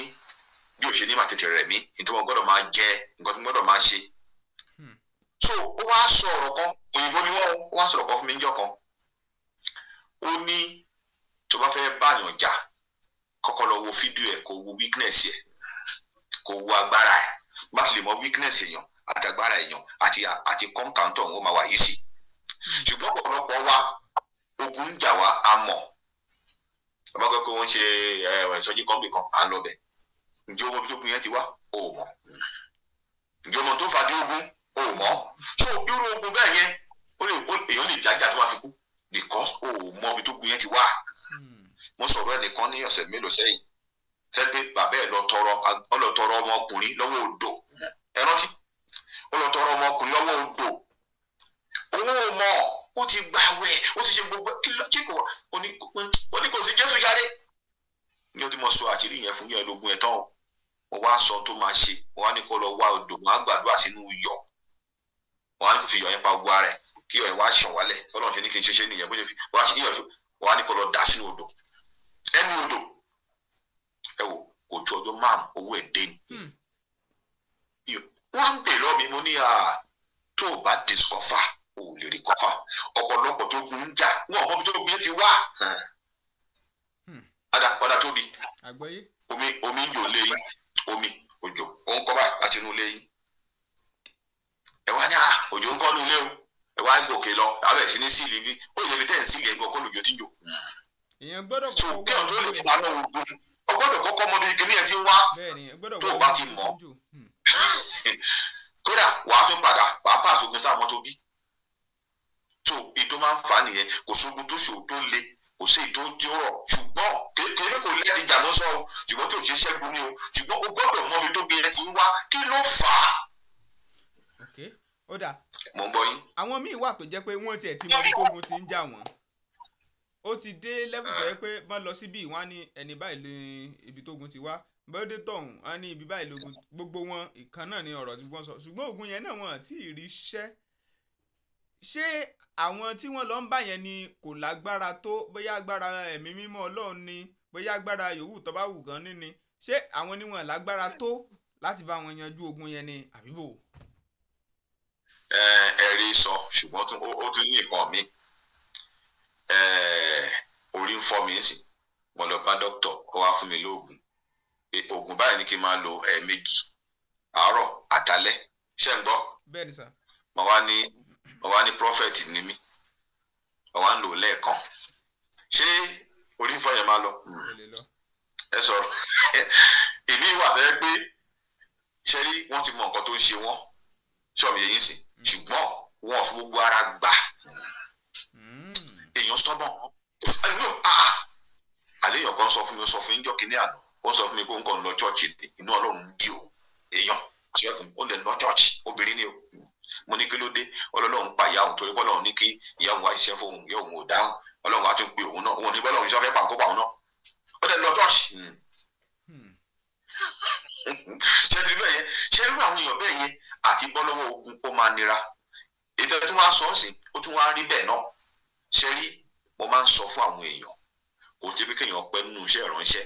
bí òṣèlú máa tètè rẹ̀ mí, nítorí wọn gbọ́dọ̀ máa jẹ nǹkan tí mo gbọ́dọ̀ máa ṣe. So ó wá sọ ọ̀rọ̀ kan, òyìnbó ni wọ́n wá sọ̀rọ̀ kan fún mi níjọ́ kan. Ó ní tó bá fẹ́ báyàn jà, kọ́kọ́ lọ wo fídíò ẹ̀, kó wo weakness ẹ̀, kó wo agbára ẹ̀. Bá ti lè mọ weakness èèyàn àti agbára èèyàn àti kọ́ńkàntọ̀ òun ó máa wà yìí sí. Ṣùgbọ́n ọ̀pọ̀lọpọ̀ wa ogun ń jà wá a mọ̀. Bàbá gbọ́ pé wọ́n ń ṣe ìsọjí kọ́ńbì kan, à ń lọ bẹ̀. Ǹjẹ́ ọmọ ibi tó gun yẹn ti wá? O ò mọ̀. Ǹjẹ́ ọmọ tó fàdé ogun? O ò mọ̀. So irú ogun bẹ́ẹ̀ yẹn, èèyàn lè jájà tó máa fi kú because o ò mọ ibi tó gun yẹn ti wá. Mo sọ̀rọ̀ ẹnìkan ní ọ̀sẹ̀ mélòó sẹ́yìn, fẹ́ pé bàbá ẹ̀ lọ tọrọ ọmọkùnrin lọ́wọ́ odò. Ẹ rántí, ó lọ tọrọ ọmọkùnrin lọ́wọ́ odò. Òun ò mọ̀, ó ti gbàwẹ̀, ó ti ṣe gbogbo kí kò ó ní kò sí Jésù jáde. Ní ọdún mo sọ àṣírí yẹn fún yẹn lógún ẹ̀ tán o. Mo wá sọ tó máa ṣe, mo wá ní kó lọ wá odò, mo á gbàdúrà sínú iyọ̀. Mo wá ní kó fi iyọ̀ yẹn pa gbogbo ara ẹ̀, kí iyọ̀ yẹn wá ṣàn wálẹ̀. Ọlọ́run ṣe ní kí n ṣe ṣe nìyẹn, bó ṣe fi wá ṣe iyọ̀ wá ní kó lọ dà sínú odò. Ẹnu odò ẹ wò, kò ju ọjọ́ márùn owó ẹ̀ dé ni. Wọ́n ń bè lọ́ mi, mo ní tó o bá discover, o ò lè recover. Ọ̀pọ̀lọpọ̀ tó gun ń jà, wọ́n ò mọ ibi tó gun yẹn ti wá. Ọ̀dà tóbi. Omi ń jò lé yín, omi òjò ó ń kọ́ báyìí láti inú ilé yín. Ẹ wá ní òjò ń kọ́ nínú ilé o. Ẹ wá gòkè lọ, abẹ́ sí ní sílì bí ó yẹ ibi tẹ́ ẹ̀ ń sílì ẹ̀gbọ́n kọ́ lòjò tí ń jò. Èèyàn gbọ́dọ̀ kọ́kọ́ wá ojú ẹ̀. Gbọ́dọ̀ kọ́kọ́ mọ bí kíní ẹ ti ń wá. Tó o bá ti mọ̀, kódà wàá tún padà wàá pàṣẹ ogun sáwọn tó bí. Tó ètò máa ń fà nìyẹn. Kò sógun tó ṣòro tó le, kò sí ètò tí ó rọ̀, ṣùgbọ́n kékeré kò lẹ́ẹ̀tì jà mọ́ sọ o, ṣùgbọ́n tó ṣe é ṣẹ́gun ni o, ṣùgbọ́n o gbọ́dọ̀ mọ ibi tó bí ẹ ti ń wá, kí ló fà á. Ó dà. Mo ń gbọ́ yín. Àwọn míì wà tó jẹ́ pé wọ́n tiẹ̀ ti mọ ibi tógun ti ń jà wọ́n. Ó ti dé level tó yẹ pé wọ́n lọ síbí, wọ́n á ní ẹni báyìí lé ibi tógun ti wá, bọ́dé tọ̀hún á ní ibi báyìí lógun, gbogbo wọn ìkan náà ni ọ̀rọ̀ tí wọ́n sọ, ṣùgbọ́n ogun yẹn náà wọ́n àti rí iṣẹ́. Ṣé àwọn tí wọ́n lọ ń bá yẹn ni kò lágbára tó, bóyá agbára ẹ̀mí mímọ́ Ọlọ́run ni, bóyá agbára yòówù tó bá wù gan ní ni, ṣé àwọn ni wọ́n lágbára tó láti bá wọn yanjú ogun yẹn ni àbíbò? Ẹ rí sọ, ṣùgbọ́n ó tún ní nǹkan mi. Orí ń fọ́ mi sí, mo lọ bá dókítà, ó wá fún mi lóògùn pé oògùn báyìí ni kí n máa lo ẹ̀ẹ̀mejì, àárọ̀ àtàlẹ́. Ṣé ń gbọ́? Bẹ́ẹ̀ ni sà. Mo wá ní prophet ni mí, mo wá ń lò lẹ́ẹ̀kan, ṣé orí ń fọ́ yẹn máa lọ? Kò lè lọ. Ẹ sọ̀rọ̀. Èmi wà fẹ́ pé ṣe rí, wọ́n ti mọ nǹkan tó ń ṣe wọ́n, ṣọ́ọ̀mù yẹn sì, ṣùgbọ́n wọn ò fi gbogbo ara gbà. Èèyàn stubborn no. Ah, àléèyàn kan sọ fún mi, ó sọ fún yín jọ́ kínní àná, ó sọ fún mi pé òun kàn ń lọ church, inú Ọlọ́run ń bí òun. Èèyàn sọ fún mi, ó lè lọ church, obìnrin ni o. Mo ní kí ló dé? Ọlọ́run pa ìyá òun, torí pé Ọlọ́run ní kí ìyá òun wá ṣiṣẹ́ fún òun, ìyá òun ò dáhùn, Ọlọ́run wá tún pe òun náà, òun ò ní bọ́lọ́run ṣe fẹ́ pa nǹkó pa òun náà. Ó dẹ̀ lọ church. Ṣé ti bẹ́ẹ̀ yẹn? Ṣé irú àwọn èèyàn bẹ́ẹ̀ yẹn àti bọ́ lọ́wọ́ ogun, ó máa nira. Ètò ẹ̀ tún wá sọ ọ́ sí, ó tún wá rí bẹ́ẹ̀ náà. Ṣe rí, mo máa ń sọ fún àwọn èèyàn, kò jẹ́ pé kéèyàn pẹ́ nínú iṣẹ́ ìránṣẹ́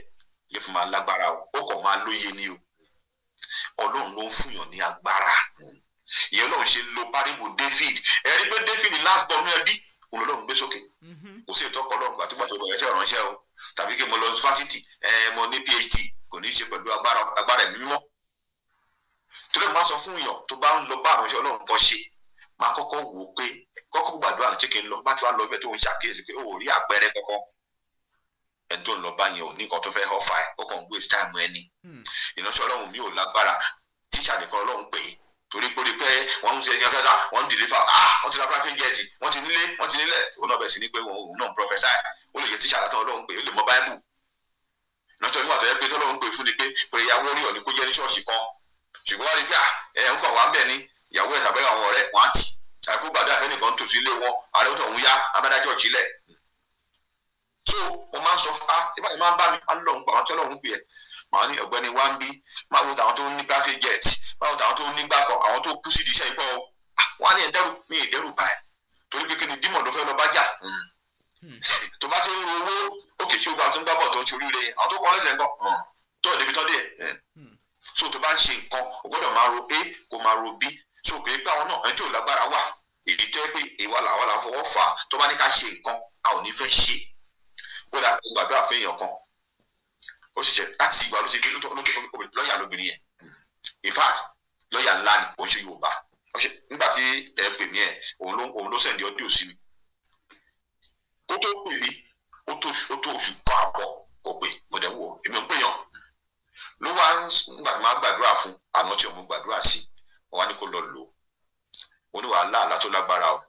yóò fi máa lágbára o, ó kàn máa lóye ní o. Ọlọ́run ló ń fúnyàn ní agbára. Ìyẹn Ọlọ́run ṣe lo parable David. Ẹ rí pé David, last born ní ẹbí, òun lọ́lọ́run gbé sókè. Kò sí ìtọ́kọ̀ Ọlọ́run gbà tó gbà tó bẹ̀rẹ̀ iṣẹ́ ìránṣẹ́ o, tàbí kí mo lọ fásitì, ẹ mo ní PhD, kò ní í ṣe pẹ̀lú agbára, agbára ẹ̀mí mímọ́. Torí ẹ̀ máa sọ fún yàn, tó bá ń lọ bá àránṣẹ́ Ọlọ́run kan ṣe, máa kọ́kọ́ wò ó pé, kọ́kọ́ gbàdúrà ṣé kí n lọ. Bá ti wá lọ bẹ́ẹ̀, tó ń ṣàkíyèsí pé ó rí àpẹẹrẹ kankan, ẹni tó ń lọ bá yẹn ò ní nǹkan tó fẹ́ offer ẹ̀, ó kàn ń waste time ẹni. Ìránṣẹ́ Ọlọ́run mi ò lágbára, tíṣà nìkan Ọlọ́run pè é, torí pé pé wọ́n ń ṣe ẹ̀yàn kẹta, wọ́n ń deliver, ah, wọ́n ti ra private jet, wọ́n ti nílé, wọ́n ti nílẹ̀, òun náà bẹ̀rẹ̀ sí ní pé òun náà prophesy. Ó lè jẹ́ tíṣà látọ̀ Ọlọ́run pé ó lè mọ Bible. Ìránṣẹ́ oníwà tó yẹ pé tọ́lọ́run pè fún ni pé prayer warrior ni kó jẹ́ ní ṣọ́ọ̀ṣì kan, ṣùgbọ́n wọ́n rí pé ẹ̀ ń kàn wá ń bẹ̀ ni ìyàwó ẹ̀ tàbí àwọn ọ̀rẹ́ wọn á tì àìkú gbàdúrà fẹ́nìkan tòsí ilé wọn, ààrẹ tó ń yá abádájọ́ sílẹ̀. So mo máa ń sọ fún ah, ìbáyìí máa ń bá mi, á lọ́hùn pa àwọn tí Ọlọ́run pè ẹ́, màá ní ọ̀gbẹ́ni wá ń bí, máa wo tàwọn tó ń ní private jet, máa wo tàwọn tó ń ní gbàkọ, àwọn tó kú sí ìdíṣẹ́ ìpọ́ o. Wọ́n á ní ẹ̀dẹ́rù mi, ìdẹ́rù bá ẹ̀, torí pé kí ni demon ló fẹ́ lọ bá jà. Tó bá ti ń ro owó òkè tí o gba tó ń gbábọ̀ tó ń ṣoríire, àwọn tó kọ́ lẹ́sẹ̀ ńkọ́ tó débi tó dé ẹ̀? So tó bá ń ṣe nǹkan, o gbọ́dọ̀ máa ro A, kó máa ro B. So pé pé àwọn náà, ẹni tí ò lágbára wà, èyí tó yẹ pé ìwà làwọn là ń fọwọ́ fà á. Tó bá ní ká ṣe nǹkan, a ò ní fẹ́ ṣe. Kódà ó gbàdúrà fún èèyàn kan, ó sì ṣe láti ìgbà ló ti fi lọ́ọ̀yà lóbìnrin yẹn. In fact, lọ́ọ̀yà ńlá ni, kò ń ṣe Yorùbá. Nígbà tí ẹ pè mí ẹ, òun ló send audio sí mi. Kó tó pè mí, ó tó oṣù kan àbọ̀ kò pè. Mo dẹ̀ wò, èmi ò ń pè yàn. Ló wá nígbà tí máa gbàdúrà fún àná tí òun gbàdúrà sí, wọn wá ní kó lọ lò ó. Ní wàhálà, àlá tó lágbára o.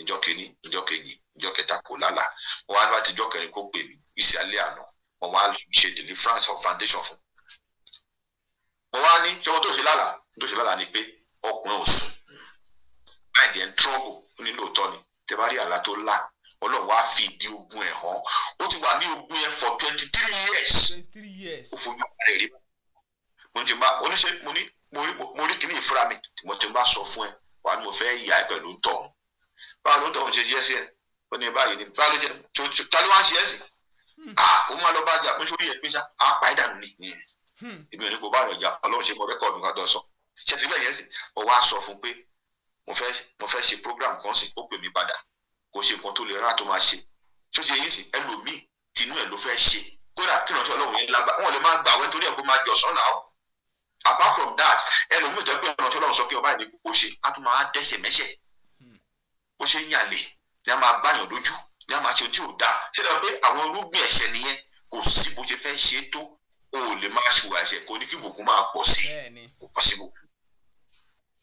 Ìjọ́ kìíní, ìjọ́ kejì, ìjọ́ kẹta, kò lálàá. Wọn wá láti ìjọ́ kẹrin kó pè mí. Ìsì alẹ́ àná, wọn wá ṣe deliverance of foundation fún. Mo wá ní ṣé wọn tó ṣe lálàá, tó ṣe lálàá ni pé ọkùnrin ò sùn, mind ẹ̀ ń trouble. Ó ní lóòótọ́ ni. Tẹ bá rí àlá tó lá, Ọlọ́run wá fi ìdí ogun ẹ̀ hàn. Ó ti wà ní ogun yẹn for 23 years. 23 years. Ó fojú ara rẹ̀ rí. Mo ti bá oníṣẹ́, mo ní mo rí kíní ìfúra mi, mo ti bá sọ fún ẹ, wà ní mo fẹ́ yà ẹ pẹ̀lú tọ̀hún. Báwo ló ń tọ̀hún ṣe jẹ́ sí ẹ? Ó ní báyìí ni. Báwo ló jẹ́? Ta ló wá ń ṣe ẹ́ sí? Ah, ó máa lọ bá jà mo sórí ẹ pé ṣá á pa ẹ́ dànù ni. Èmi ò ní kó bá rẹ̀ jà. Ọlọ́run ṣe mọ record nǹkan tó sọ ṣe ti bẹ́ẹ̀ yẹn sì. Mo wá sọ fún pé mo fẹ́ ṣe program kan sí, ó pè mí padà, kò ṣe nǹkan tó lè rárá tó máa ṣe tó ṣe yín sí. Ẹlòmíì, tinú ẹ̀ ló fẹ́ ṣe. Kódà kí ìránṣẹ́ Ọlọ́run yẹn lágbá, wọn lè máa gbà wẹ́ nítorí ẹ̀ kó máa jọ̀sán náà. Apart from that, ẹlòmíì jẹ́ pé ìránṣẹ́ Ọlọ́run sọ pé ọba ìní kò ṣe, á tún máa dẹ́sẹ̀ mẹ́sẹ̀. Bó ṣe ń yàlè ni a máa gbàyàn lójú, ni a máa ṣe tí ò dáa. Ṣé dáa pé àwọn irúgbìn ẹ̀ṣẹ̀ nìyẹn? Kò sí bó ṣe fẹ́ ṣe tó, O ò lè máa ṣùwà ẹ̀ṣẹ̀ kó ní kí ìbùkún máa pọ̀ sí i, kò possible.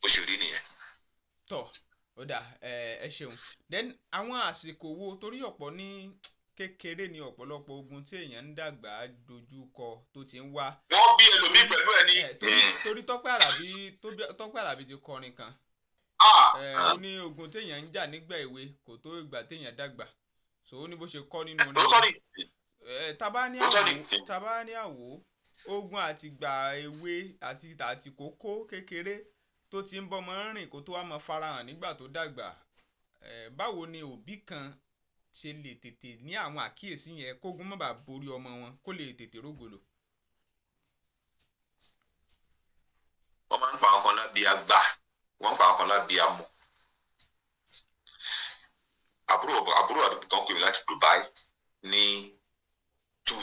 Ó ṣe rí nìyẹn. Tọ́ ó dà, ẹ ṣeun. Then àwọn àsìkò wo, torí ọ̀pọ̀ ní kékeré ni ọ̀pọ̀lọpọ̀ ogun tí èèyàn ń dàgbà dojú kọ tó ti ń wá. Wọ́n bí ẹlòmíì pẹ̀lú ẹni. Torí Tọ́pẹ́ Àlàbí ti kọrin kan. Ó ní ogun téèyàn ń jà nígbà èwe kò tó ìgbà téèyàn dàgbà. So ó ní bó ṣe kọ́ nínú orin. Tábà ní àwò ogun àtìgbà èwe àti kókó kékeré tó ti ń bọ́mọ rìn kó tó wá mọ farahàn nígbà tó dàgbà. Báwo ni òbí kan ṣe lè tètè ní àwọn àkíyèsí yẹn kógun má bàa borí ọmọ wọn kó lè tètè rógòlò? Wọ́n máa ń pa àwọn kan lábí àgbà, wọ́n ń pa àwọn kan lábí amọ̀. Àbúrò àdúgbò kan pè mí láti Dubai ní 2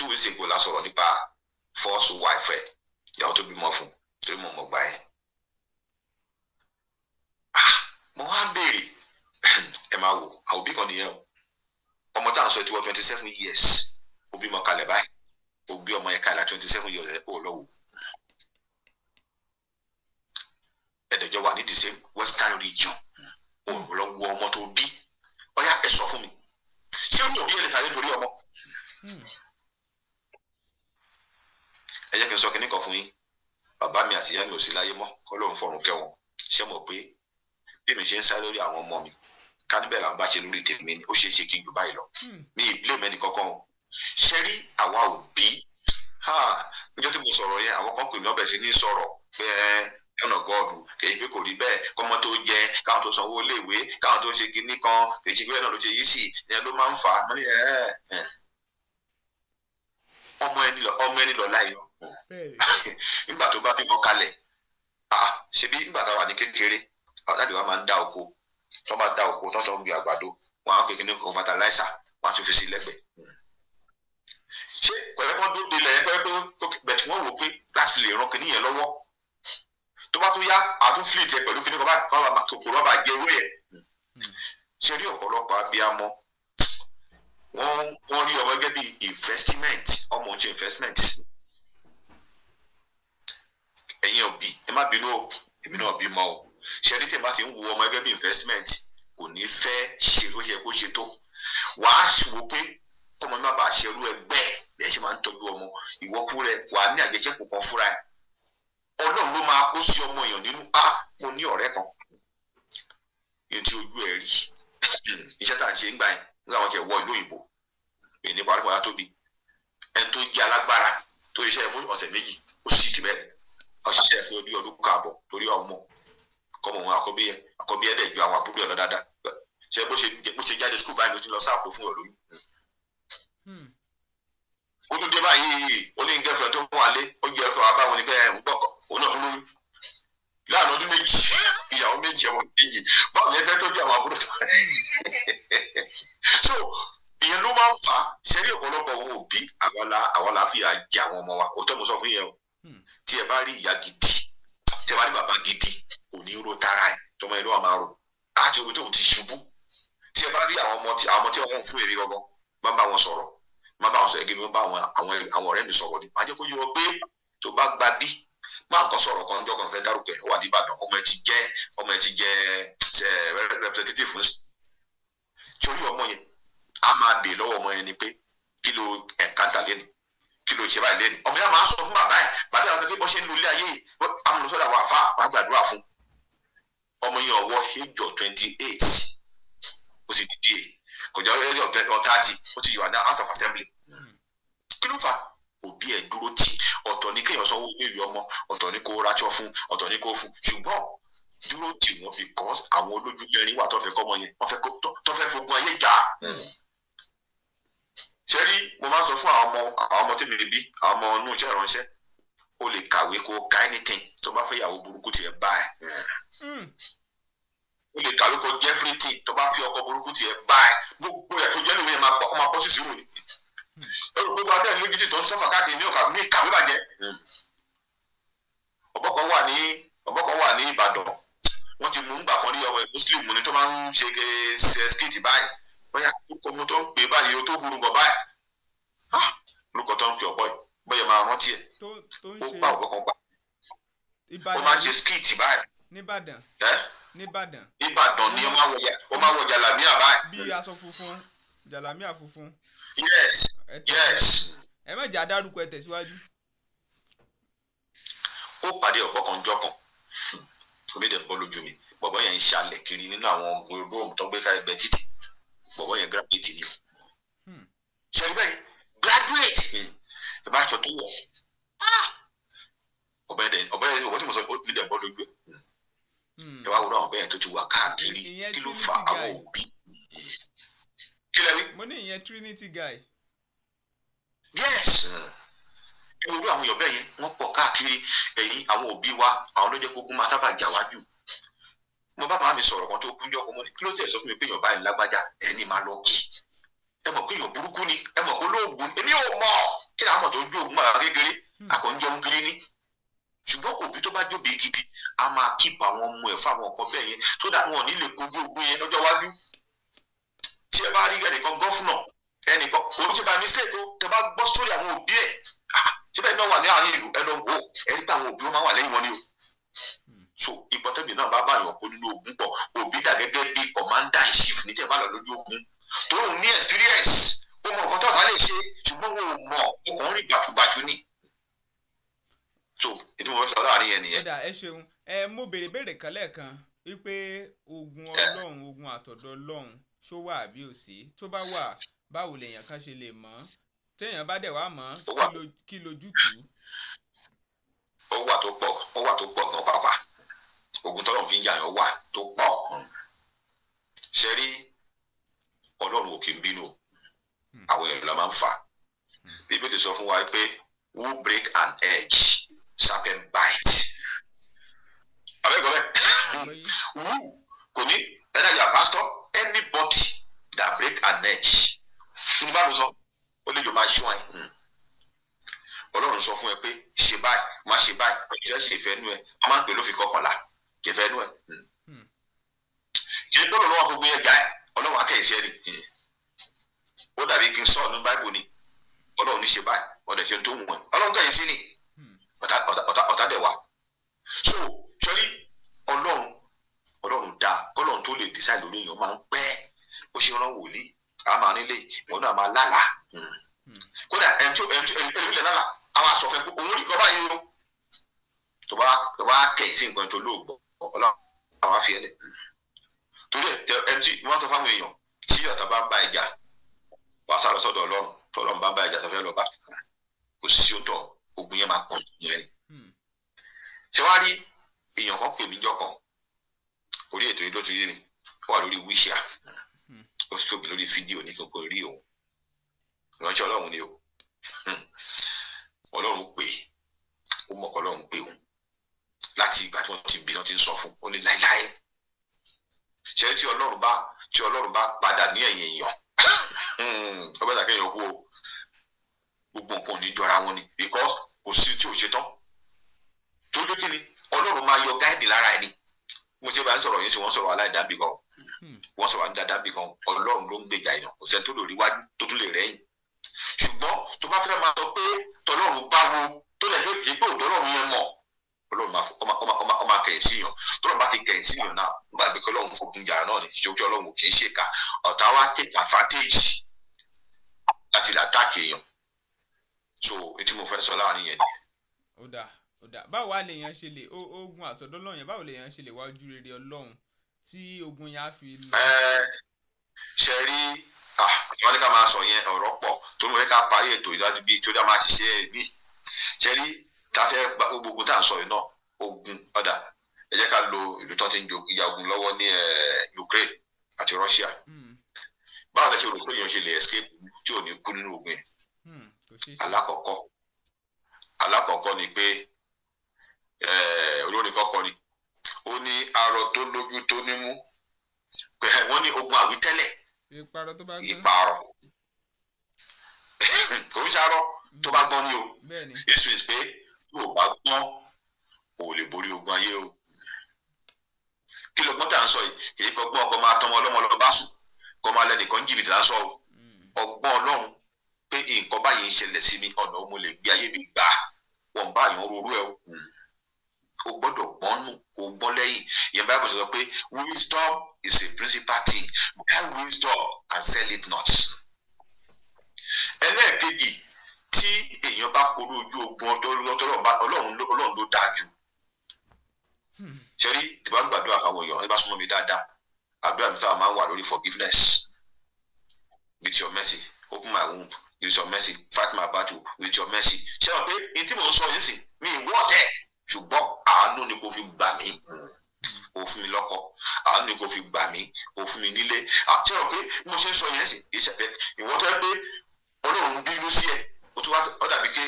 weeks ago la sọ̀rọ̀ nípa first wife ẹ̀, ìyàwó tó bímọ fún, torí mo mọ̀ gbà yẹn. Mo wá béèrè, ẹ máa wò, àwọn òbí kan nìyẹn o. Ọmọ tá à ń sọ ti wọ 27 years, ó bímọ kalẹ̀ báyìí, ó gbé ọmọ yẹn kalẹ̀ 27 years ẹ̀ ó lọ́wọ́. Ẹ̀dẹ̀jọ wà ní the same western region, ó lọ wo ọmọ tó bí. Ọ̀yá ẹ sọ fún mi, ṣé irú òbí ẹ lè sáré torí ọmọ? Ẹ jẹ́ kí n sọ kinní kan fún yín. Bàbá mi àti ìyá mi ò sí láyé mọ́, k'Ọlọ́run fọ̀run kẹ́ wọn. Ṣé mọ̀ pé bí mi ṣe ń sáré lórí àwọn ọmọ mi, ká níbẹ̀ làwọn bá ṣe lórí tèmi ni, ó ṣeé ṣe kí n jù báyìí lọ. Mi ì blame ẹnì kankan o. Ṣé rí àwa òbí? Níjọ́ tí mo sọ̀rọ̀ yẹn, àwọn kan pè mí ọbẹ̀ sí ní sọ̀rọ̀ pé ọ̀nà gọ́ọ̀dù kì í pé kò rí bẹ́ẹ̀, kọ́mọ tó jẹ, káwọn tó sanwó iléèwé, káwọn tó ṣe kinní kan, kì í ṣe pé náà ló ṣe yìí sí, ìyẹn ló máa ń fà á. Mo ní ọmọ ẹni lọ láyé. Nígbà tó bá bímọ kalẹ̀, ṣebí nígbà tá a wà ní kékeré, láti wá máa ń dá oko, tó bá dá oko tó ń gbin àgbàdo, wọn á pè kinní kan fertilizer, wọn á tún fi sí lẹ́gbẹ̀ẹ́. Ṣé pẹ̀lẹ́pọ̀ tó délẹ̀ yẹn pẹ́ẹ́pẹ́ bẹ̀tù wọ́n wò pé láti lè ran kinní yẹn lọ́wọ́. Tó bá tún yá, àtún fìlìtì ẹ pẹ̀lú kinní kan báyìí, kọ́ bá kòkòrò bá jẹ ewé ẹ̀. Ṣé rí ọ̀pọ̀lọpọ̀ abiyamọ, wọ́n rí ọmọ gẹ́gẹ́ bí investment, ọmọ ń ṣe investment. Ẹ̀yin òbí, ẹ má bínú o, èmi náà bímọ o. Ṣé rí tẹ̀ bá ti ń wo ọmọ gẹ́gẹ́ bí investment, kò ní fẹ́ ṣe bó ṣe kó ṣe tó. Wàá wò pé kọ́mọ má bàa ṣerú ẹgbẹ́ bẹ́ẹ̀ ṣe máa ń tọ́jú ọmọ. Ìwọ fúnra ẹ, wàá ní àjẹsẹ́kù kan fúnra ẹ. Ọlọ́run ló máa kó sí ọmọ èèyàn nínú. Mo ní ọ̀rẹ́ kan, èyí tí ojú ẹ̀ rí, iṣẹ́ tá à ń ṣe ń gbà yẹn, nígbà wọn ṣe wọ ìlú òyìnbó, èyí nípa àríkọ̀lá tóbi, ẹni tó jẹ́ alágbára tó ṣiṣẹ́ fún ọ̀sẹ̀ méjì, ó sì kì bẹ́ẹ̀, ọ̀ṣiṣẹ́ fún ọdún káàbọ̀ torí ọmọ kọ́mọ wọn àkọ́bí ẹ̀ dẹ̀ ju àwọn àbúrò ẹ̀ lọ dáadáa. Ṣé bó ṣe jáde skul báyìí ló ti lọ sáàfù fún ọ̀lóyún. Ó tún dé báyìí, ó ní gẹ́fẹ̀rẹ̀ tó wà lé, ó jẹ́ ọkọ̀ àbáwọn níbẹ̀ ń gbọ́kọ̀, òun náà tún lóyún. Láàrin ọdún méjì, ìyàwó méjì, ọmọ méjì, báwo ni ẹ fẹ́ tọ́jú àwọn àbúrò tó? So ìyẹn ló máa ń fà á. Ṣé rí ọ̀pọ̀lọpọ̀ owó òbí, àwa la fìyà jẹ àwọn ọmọ wa. Òótọ́ mo sọ fún yẹn o. Tí ẹ bá rí ìyá gidi, tí ẹ bá rí bàbá gidi, kò ní ro tara ẹ̀, tọmọ ẹ ló wà máa ro. Àti omi tóun ti ṣubú. Tí ẹ bá rí àwọn ọmọ tí wọ́n fún èrè gangan, máa ń bá wọn sọ̀rọ̀, máa bá wọn sọ̀rọ̀ gẹ́gẹ́ bí wọ́n bá àwọn ọ̀rẹ́ mi sọ̀rọ̀ ni. Máa jẹ́ kó yé wọn pé tó bá gba bí, máa kàn sọ̀rọ̀ kan jọ́ kan fẹ́ dárúkọ ẹ̀, ó wà ní Ìbàdàn, ọmọ ẹ ti jẹ́ representative fún torí ọmọ yẹn, a máa bèè lọ́wọ́ ọmọ yẹn ni pé kí ló encounter lẹ́nu, kí ló ṣe báyìí lẹ́nu. Ọmọ yẹn máa ń sọ fún bàbá ẹ̀, bàbá yẹn sọ pé bó ṣe ń lu ilé ayé yìí, amúlùsọ̀dà wà fà, wàá gbàdúrà fún. Ọmọ yẹn ọwọ́ age of 28, ó sì dìde kọjá age of 30, ó ti wà ní House of Assembly. Kí ló fà? Òbí ẹ̀ dúró tì. Ọ̀tọ̀ ní kéèyàn sanwó iléèwé ọmọ, ọ̀tọ̀ ní kó rájọ fún, ọ̀tọ̀ ní kó fún, ṣùgbọ́n dúró tì wọ́n because àwọn olójú mẹ́rin wà tó fẹ́ kọ́mọ yẹn, wọ́n fẹ́ tó fẹ́ fogun ayé jà. Ṣé rí, mo máa ń sọ fún àwọn ọmọ tí mi bí, àwọn ọmọ inú iṣẹ́ ìránṣẹ́, o lè kàwé kó ka anything, tó bá fẹ́ yàwó burúkú tiẹ̀ bá ẹ. O lè kàwé kó jẹ́ everything, tó bá fi ọkọ burúkú tiẹ̀ bá ẹ, gbogbo ẹ̀ tó jẹ́ lóye máa bọ́ sí ìṣirò ni. Olùgbogbo abẹ́rẹ́ lójútì tó ń sọ́fà káàkiri ní ọ̀kà ní kàwé bàjẹ́. Ọ̀bọ kan wà ní Ìbàdàn, wọ́n ti mú ń gbà kan rí ọmọ Muslim ni tó máa ń ṣe skate báyìí, bóyá orúkọ mi tó ń pè báyìí o tó hurun bọ̀ báyìí, orúkọ tó ń pè ọ̀pọ̀ yìí. rántí ẹ̀. Tó ń Ó ṣe bá ọ̀bọ kan pa, ó máa ń Ìbàdàn ṣe skit báyìí. Nìbàdàn. Ẹ́ Nìbàdàn. Ìbàdàn ni, ó máa ń wọ jàlámíà báyìí. Bí aṣọ funfun, jàlámíà funfun. Yes. Ẹ tẹ̀síwájú. Yes. Ẹ má jà dárúkọ, ẹ tẹ̀síwájú. Ó pàdé ọ̀bọ kan jọ kan, omi dẹ̀ ń bọ́ lójú mi. Bọ̀bọ́ yẹn ń ṣalẹ̀ kiri nínú àwọn róòmù tó ń gbé ká ẹgbẹ́ títì. Bọ̀bọ́ yẹn graduate ni o. Ṣe bẹ́ẹ̀, graduate, ẹ bá aṣọ tó wọ̀. Ah! Ọ̀bẹ dẹ̀, ọ̀bẹ yẹn, ọ̀bọ tí mo sọ, omi dẹ̀ ń bọ́ lójú ẹ̀. Ẹ wá wúrọ̀ àwọn ọ̀bẹ yẹn tó ti wà káàkiri. Ìyẹn Kí ló Trinity fa àwọn guy. òbí? Kí lẹ wí? Mo ní ìyẹn Trinity guy. Yes, ẹ wo irú àwọn èèyàn bẹ́ẹ̀ yẹn, wọ́n pọ̀ káàkiri. Ẹ̀yìn àwọn òbí wa, àwọn ló jẹ́ kó ogun máa sábà jà wájú. Mo bá màmá mi sọ̀rọ̀ kan tó kúnjọ́ kan, mo ní kí ló tẹ̀ sọ fún mi pé èèyàn báyìí lágbájá, ẹni máa lọ kí, ẹ mọ̀ pé èèyàn burúkú ni, ẹ mọ̀ pé olóògùn. Èmi ò mọ̀ kí ni àwọn ọmọ tó ń jó oògùn àrà kékeré àkànjọ ń kiri ní. Ṣùgbọ́n òbí tó bá jóbi gidi, a máa kíp àwọn ọmọ ẹ̀ fún àwọn ọkọ bẹ́ẹ̀ yẹn tó dà, wọn ò ní lè kojú ogun yẹn lọ́jọ́ iwájú. Tí ẹ bá rí ẹnìkan governor, ẹnìkan kò ní ṣe by mistake o. Tẹ bá gbọ́ sórí àwọn òbí ẹ̀, síbẹ̀ náà wà ní àárín ìlú, ẹ lọ wò ó, ẹ rí pé àwọn òbí wọn máa wà lẹ́yìn wọn ni o. So ipò tẹ́bi náà bá báyọ̀ kó nínú ogun pọ̀, òbí dà gẹ́gẹ́ bí commander in chief ní tẹ̀ bá lọ lójú ogun, tó ń ní experience, ó mọ nǹkan tó àbá lè ṣe, ṣùgbọ́n wọn ò mọ̀, ó kàn ń rìn bàṣubàṣu ni. So ètò mo fẹ́ sọ láàrin yẹn nìyẹn. Kódà ẹ ṣeun. Ẹ mo béèrè béèrè kan lẹ́ẹ̀kan wípé ogun Ọlọ́run, ogun àtọ̀dọ̀ Ọlọ́run, ṣó wà àbí ò sí? Tó bá wà, báwo lèèyàn kan ṣe lè mọ̀ ọ́? Téèyàn bá dẹ̀ wá mọ̀ ọ́, Ó wà. kí lójútùú? Ó wà tó pọ̀, ó wà tó pọ̀ gan pàápàá. Ogun tọ́lọ́run fi ń yàyàn wà tó pọ̀. Ṣe rí, Ọlọ́run ò kì í bínú o. Àwọn èèyàn ló máa ń fà. Bíbélì sọ fún wa pé who break an edge, serpent bite. Abẹ́gbẹ́ bẹ́ẹ̀. Àgbọ́yé. Who kò ní either you are pastor, anybody that break an edge, kí ni bá ló sọ? Ó lè jọ máa ṣọ́ ẹ. Ọlọ́run sọ fún ẹ pé ṣe báyìí, má ṣe báyìí, pẹ̀lú ìfẹ́ ṣe ìfẹ́ nú ẹ, wọ́n máa ń pè lófin kọkànlá ìfẹ́ nú ẹ. Kì í gbọ́dọ̀ lọ́wọ́ fún gbé jà ẹ, Ọlọ́run akẹ́yìíṣẹ́ ni. Ó dàbí kí n sọ ní báìbù ni Ọlọ́run ní ṣe báyìí, ọ̀dẹ̀ ṣe tó wù ẹ́, Ọlọ́run kẹ́yìn sí ni. Ọ̀tá ọ̀tá ọ̀tá dẹ̀ wá. So sọrí, Ọlọ́run dá kọ́lọ́run tó lè decide lórí èèyàn máa ń pẹ́. Ó ṣe rán wòlíì, a máa nílé ìwọ náà máa lálàá. Kódà ẹni tí ẹni tí ẹni tí lálàá, àwọn aṣọ fẹ́ pé òun rí kọ́ báyìí o, tó bá kẹ̀yìn sí nǹkan tó lóògbọ́, Ọlọ́run àwọn afi ẹlẹ̀. Torí ẹ, ẹni tí wọ́n sọ fáwọn èèyàn, tí ọ̀tá bá ń bá ìjà, wàá sá lọ sọ́dọ̀ Ọlọ́run. Tó Ọlọ́run bá ń bá ìjà tó fẹ́ lọ bá, kò sí ó tọ̀, ogun yẹn máa kọ̀ yẹn ni. Ṣé wàá rí èèyàn kan pè mí jọ kan, orí ètò yìí ló ti rí mi, ó wà lórí wíṣíà, ó sì tóbi lórí fídíò ní kókó rí òun. Ìránṣẹ́ Ọlọ́run ni o. Ọlọ́run pè é, ó mọ̀ kọ́ Ọlọ́run pè òun láti ìgbà tí wọ́n ti bí, wọ́n ti ń sọ fún un, ó ní láéláé. Ṣé tí Ọlọ́run bá padà ní ẹ̀yìn èèyàn, ó bẹ́ẹ̀ dàkẹ́yìn kú o, gbogbo nǹkan ò ní jọra wọn ni, because kò sí tí ò ṣe tán. Tó dé, kí ni Ọlọ́run máa yọ guide lára ẹni. Mo ṣe bá ń sọ̀rọ̀ yín sí, wọ́n sọ̀rọ̀ aláìdábì gan, wọ́n sọ̀rọ̀ àdáńdá gan. Ọlọ́run ló ń gbèjà èèyàn, kò sẹ́ni tó lè rí wájú tó tún lè rẹ́yìn. Ṣùgbọ́n tó bá fẹ́ máa sọ pé tọlọ́run bá wo, tó lè lè pé òtọ́lọ́run yẹn mọ̀, Ọlọ́run máa ó máa kẹ̀yìn sí yàn. Tọ́lọ́run bá ti kẹ̀yìn sí yàn náà, nígbà pé kọ́lọ́run fogun jà náà ni, ṣé Ọlọ́run ò kì í ṣèkà. Ọ̀tá wa take advantage láti lè attack èèyàn. So etí mo fẹ́ sọ láàrin yẹn ni. Ó dà, ó dà. Báwo wá lèèyàn ṣe lè ogun àtọ̀dọ̀ Ọlọ́run yẹn, báwo lèèyàn ṣe lè wá ojú rere Ọlọ́run tí ogun yẹn á fi lọ? Ẹ ṣe rí, wọ́n ní ká máa sọ yẹn, ọ̀rọ̀ pọ̀ tó mọ̀ ká parí ètò ìdájú bíi tó dá máa ṣiṣẹ́ mí. Ṣe rí, tá a fẹ́ gbogbo ogun tá à ń sọ yìí náà, ogun ọ̀dà, ẹ jẹ́ ká lo ìlú tán ti ń jo ìjà ogun lọ́wọ́ ní Ukraine àti Russia. Báwo lẹ ṣe rò pé èèyàn ṣe lè escape tí ò ní kú nínú ogun yẹn? Kò ṣeé ṣe. Alákọ̀ọ́kọ́ ni pé olórin kọ́kọ́ ni ó ní arọ tó lójú tó nímú, pé wọ́n ní ogun àwítẹ́lẹ̀. Ìparọ́ tó bá gbọ́n. Ìparọ́ kò ń ṣarọ́ tó bá gbọ́n ní o. Bẹ́ẹ̀ ni. Èso is pé tó o bá gbọ́n, o ò lè borí ogun ayé o. Kí ló gbọ́n tá à ń sọ yìí? Kì í gbọ́gbọ́n ọkọ̀ máa tọmọ ọlọ́mọ lọ bá sùn, kọ́ máa lẹ́nìkan jìbìtì là ń sọ o. Ọgbọ́n Ọlọ́run. Pé nǹkan báyìí ń ṣẹlẹ̀ sí mi, ọ̀nà mo lè gbé ayé mi gbà. Wọ́n bá yàn rorú ẹ o. O gbọ́dọ̀ gbọ́n nù, kò gbọ́n lẹ́yìn. Ìyẹn Bible sọ pé wisdom is a principal thing. Buy wisdom and sell it not. Ẹlẹ́ẹ̀kejì, tí èèyàn bá korú ojú ogun Ọlọ́run ló dáa jù. Ṣé rí tí bá ń gbàdúrà fáwọn èèyàn, ẹ bá súnmọ́ mi dáadáa, àdúrà mi sábà máa ń wà lórí forgiveness. With your mercy, open my womb. With your mercy, fight my battle. With your mercy. Ṣé o pé ní tí mò ń sọ yìí sì mi ìwọ́ tẹ̀, ṣùgbọ́n àánú ni kò fi gbà mí, kò fún mi lọ́kọ, àánú ni kò fi gbà mí, kò fún mi nílé. Àti ọ pé mo ṣe ń sọ yẹn sì kì í ṣe pé ìwọ́n tó yẹ pé Ọlọ́run bínú sí ẹ, ó tún wá ó dàbí pé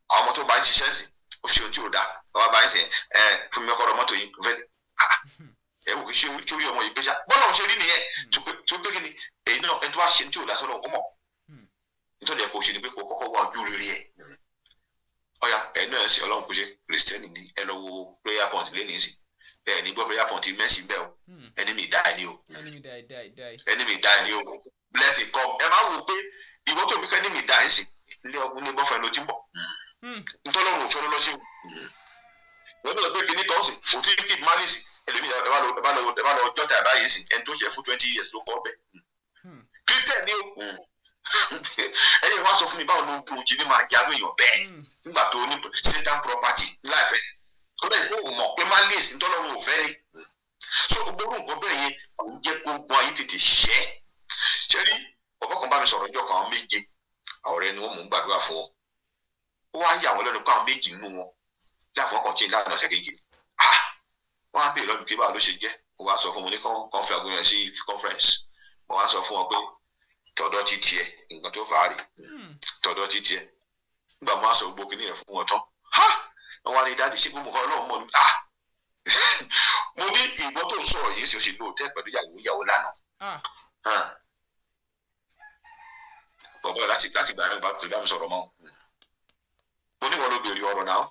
àwọn ọmọ tó bá ń ṣiṣẹ́ sí ó ṣe ohun tí ò dáa, bàbá bá ń sìn ẹ fún mi ọkọ mọ́tò yìí fẹ́ ẹ wò kí ṣe orí ọmọ yìí pé ṣá bọ́lá òun ṣe rí nìyẹn. Tó pé kí ni èyí náà, ẹni tó bá ṣe ohun tí ò dáa sọ́dọ̀ ó mọ̀ nítorí ẹ kò ṣe ni pé kò kọ́kọ́ wá ojú rere ẹ̀. Ọ̀ya ẹ̀yin náà ṣe Ọlọ́run kò ṣe Kristẹni ní ẹ lọ wo prayer point lẹ́nìí sí ẹ ní gbọ́ prayer point mẹ́sì bẹ́ẹ̀ o. Enemy die ni o, enemy die ni o, blessing come. Ẹ máa wò pé ìwọ tó bí kẹ́ni mi die sí ilé ọkùnrin ní bọ́fẹ̀ ló ti ń bọ̀, ntọ́lọ́run ò fẹ́ ló lọ́sẹ̀ wọ́n tó lọ pé kíní kan sì kò tí keep malice. Ẹlòmíì ẹ bá lọ jọ́tà báyìí sí ẹni tó ṣe fún 20 years ló kọ́ bẹ́ẹ̀, Christian ni o. Ẹ̀yin wá sọ fún mi, báwo ló ń gun jí ní máa jáwé èèyàn bẹ́ẹ̀ nígbà tó ní Satan property láìfẹ́ kódà ìkó ò mọ̀ pé malice ntọ́lọ́run ò fẹ́ ni. So gbogbo nǹkan bẹ́ẹ̀ yẹn kò ń jẹ́ kó gun ayé tètè ṣẹ́. Ṣe rí ọ̀pọ̀ kan bá mi sọ̀rọ̀ ọjọ́ kan, àwọn méje ọ̀rẹ́ ni wọ́n mú un gbàdúrà fún wọn, ó wá yà wọ́n lẹ́nu pé àwọn méjì nínú wọn láàfin ọkàn tí ìlànà ọ̀sẹ̀ kejì, wọ́n á béèrè lọ́dún kí báwo ló ṣe jẹ́. Ó wá sọ fún wọn ní kọ́nfẹ́ sí conference, wọ́n wá sọ fún wọn pé tọ̀dọ̀ ti tiẹ̀ nǹkan tó fà á rè, tọ̀dọ̀ ti tiẹ̀. Nígbà wọn á sọ gbogbo kìnìyàn fún wọn tán, wọ́n wá ní dáàdì ṣé gbogbo nǹkan Ọlọ́run mọ̀ ní. Mo ní ìwọ tó ń sọ̀rọ̀ yìí ṣe oṣù lóòótẹ́ pẹ̀lú ìyàwó ìyàwó lánàá. Bọ̀bọ̀ láti gbà rẹ̀ bá pè bá mi sọ̀rọ̀ mọ́. Mo ní wọn ló béèrè ọ̀rọ̀ náà.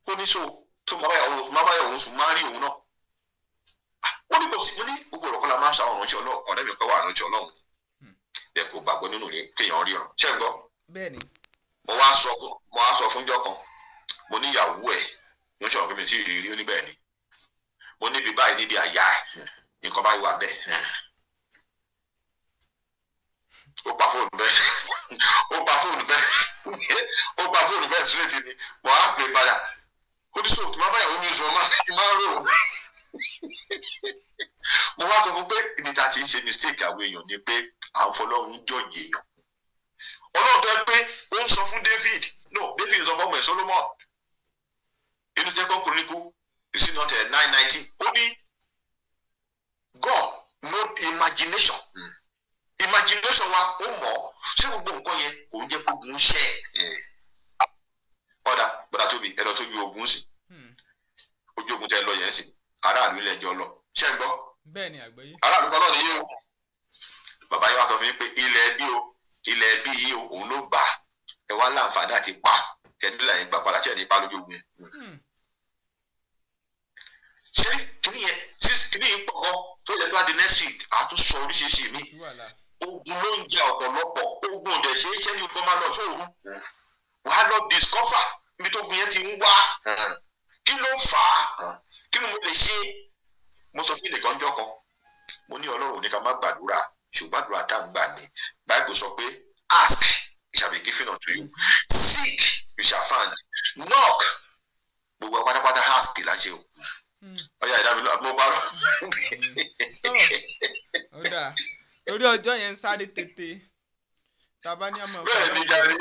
Ó ní so tó má bá yàwó sùn má rí òun náà. Ó ní kò sí, mo ní gbogbo ọ̀rọ̀ kọ́ la máa ń ṣàwọn ìránṣẹ́ Ọlọ́run, ọ̀rẹ́ mi kọ́ wà ìránṣẹ́ Ọlọ́run. Bẹ́ẹ̀ kò gbàgbọ́ nínú ilé kéèyàn ríran. Ṣé ń gbọ́? Bẹ́ẹ̀ni. Mo wá sọ fúnjọ́ kan, mo ní ìyàwó ẹ̀ mo ń sọ̀rọ̀ pé mi ti rí rí, ó ní bẹ́ẹ̀ ni. Mo níbi báyìí níbi àyà ẹ̀ nǹkan báyìí wà bẹ́ẹ̀. Ó pa fóònù bẹ́ẹ̀, ó pa fóònù bẹ́ẹ̀, ó pa fóònù bẹ́ẹ̀ sílẹ̀ ni mo á pè padà. Ó ní sọ̀rọ̀ má báyàwó mi sọ máa rò ó. Mo wá sọ fún pé ibi tá a ti ń ṣe mistake àwọn èèyàn ni pé à ń fọlọ́run jọ̀jì èèyàn. Ọlọ́run tó yẹ pé ó ń sọ fún David, no David sọ fún ọmọ ẹ̀ Solomon inú jẹ́ Chronicle is not 9:19, ó ní God no imagination. Imagination wa ó mọ̀ ṣé gbogbo nǹkan yẹn kò ń jẹ́ kó gun ṣẹ́ ẹ̀. Ọ̀dà bọ̀dà tóbi ẹ lọ tóbi ogun sí ojú ogun tẹ lọ yẹn sí aráàlú ilẹ̀ ẹjọ́ lọ ṣé ń gbọ́. Bẹ́ẹ̀ni àgbọ́yé. Aráàlú kan náà nìyí o. Bàbá yẹn wá sọ fún mi pé ilẹ̀ ẹbí o, ilẹ̀ ẹbí yìí o, òun ló gbà ẹ wá láǹfààní àti pa ẹni láyé gbà padà ṣe é ní pa lójú ogun yẹn. Ṣé kíní yẹn kíní yìí pọ̀ gan tó yẹ tó wá di next week àtúnṣọ oríṣiríṣi mi. Ogun ló ń jẹ ọ̀pọ̀lọpọ̀, ogun ò dẹ̀ ṣe é ṣe ní ogun máa lọ sóòru. Wàá lọ discover ibi tó ogun yẹn ti ń wá, kí ló fà á, kí ni mo lè ṣe. Mo sọ fún ìnìkan jọ kan, mo ní Ọlọ́run ní ká má gbàdúrà, ṣùgbọ́n àdúrà tá à ń gbà ní Bible sọ pé ask it shall be given unto you, seek you shall find, knock. Gbogbo pátápátá ask là ń ṣe o. Ọyá ìdá mi lọ mo parọ́. Ó dáa, torí ọjọ́ yẹn ń sáré tètè tàbá ní àmọ́. Bẹ́ẹ̀ ni jàre,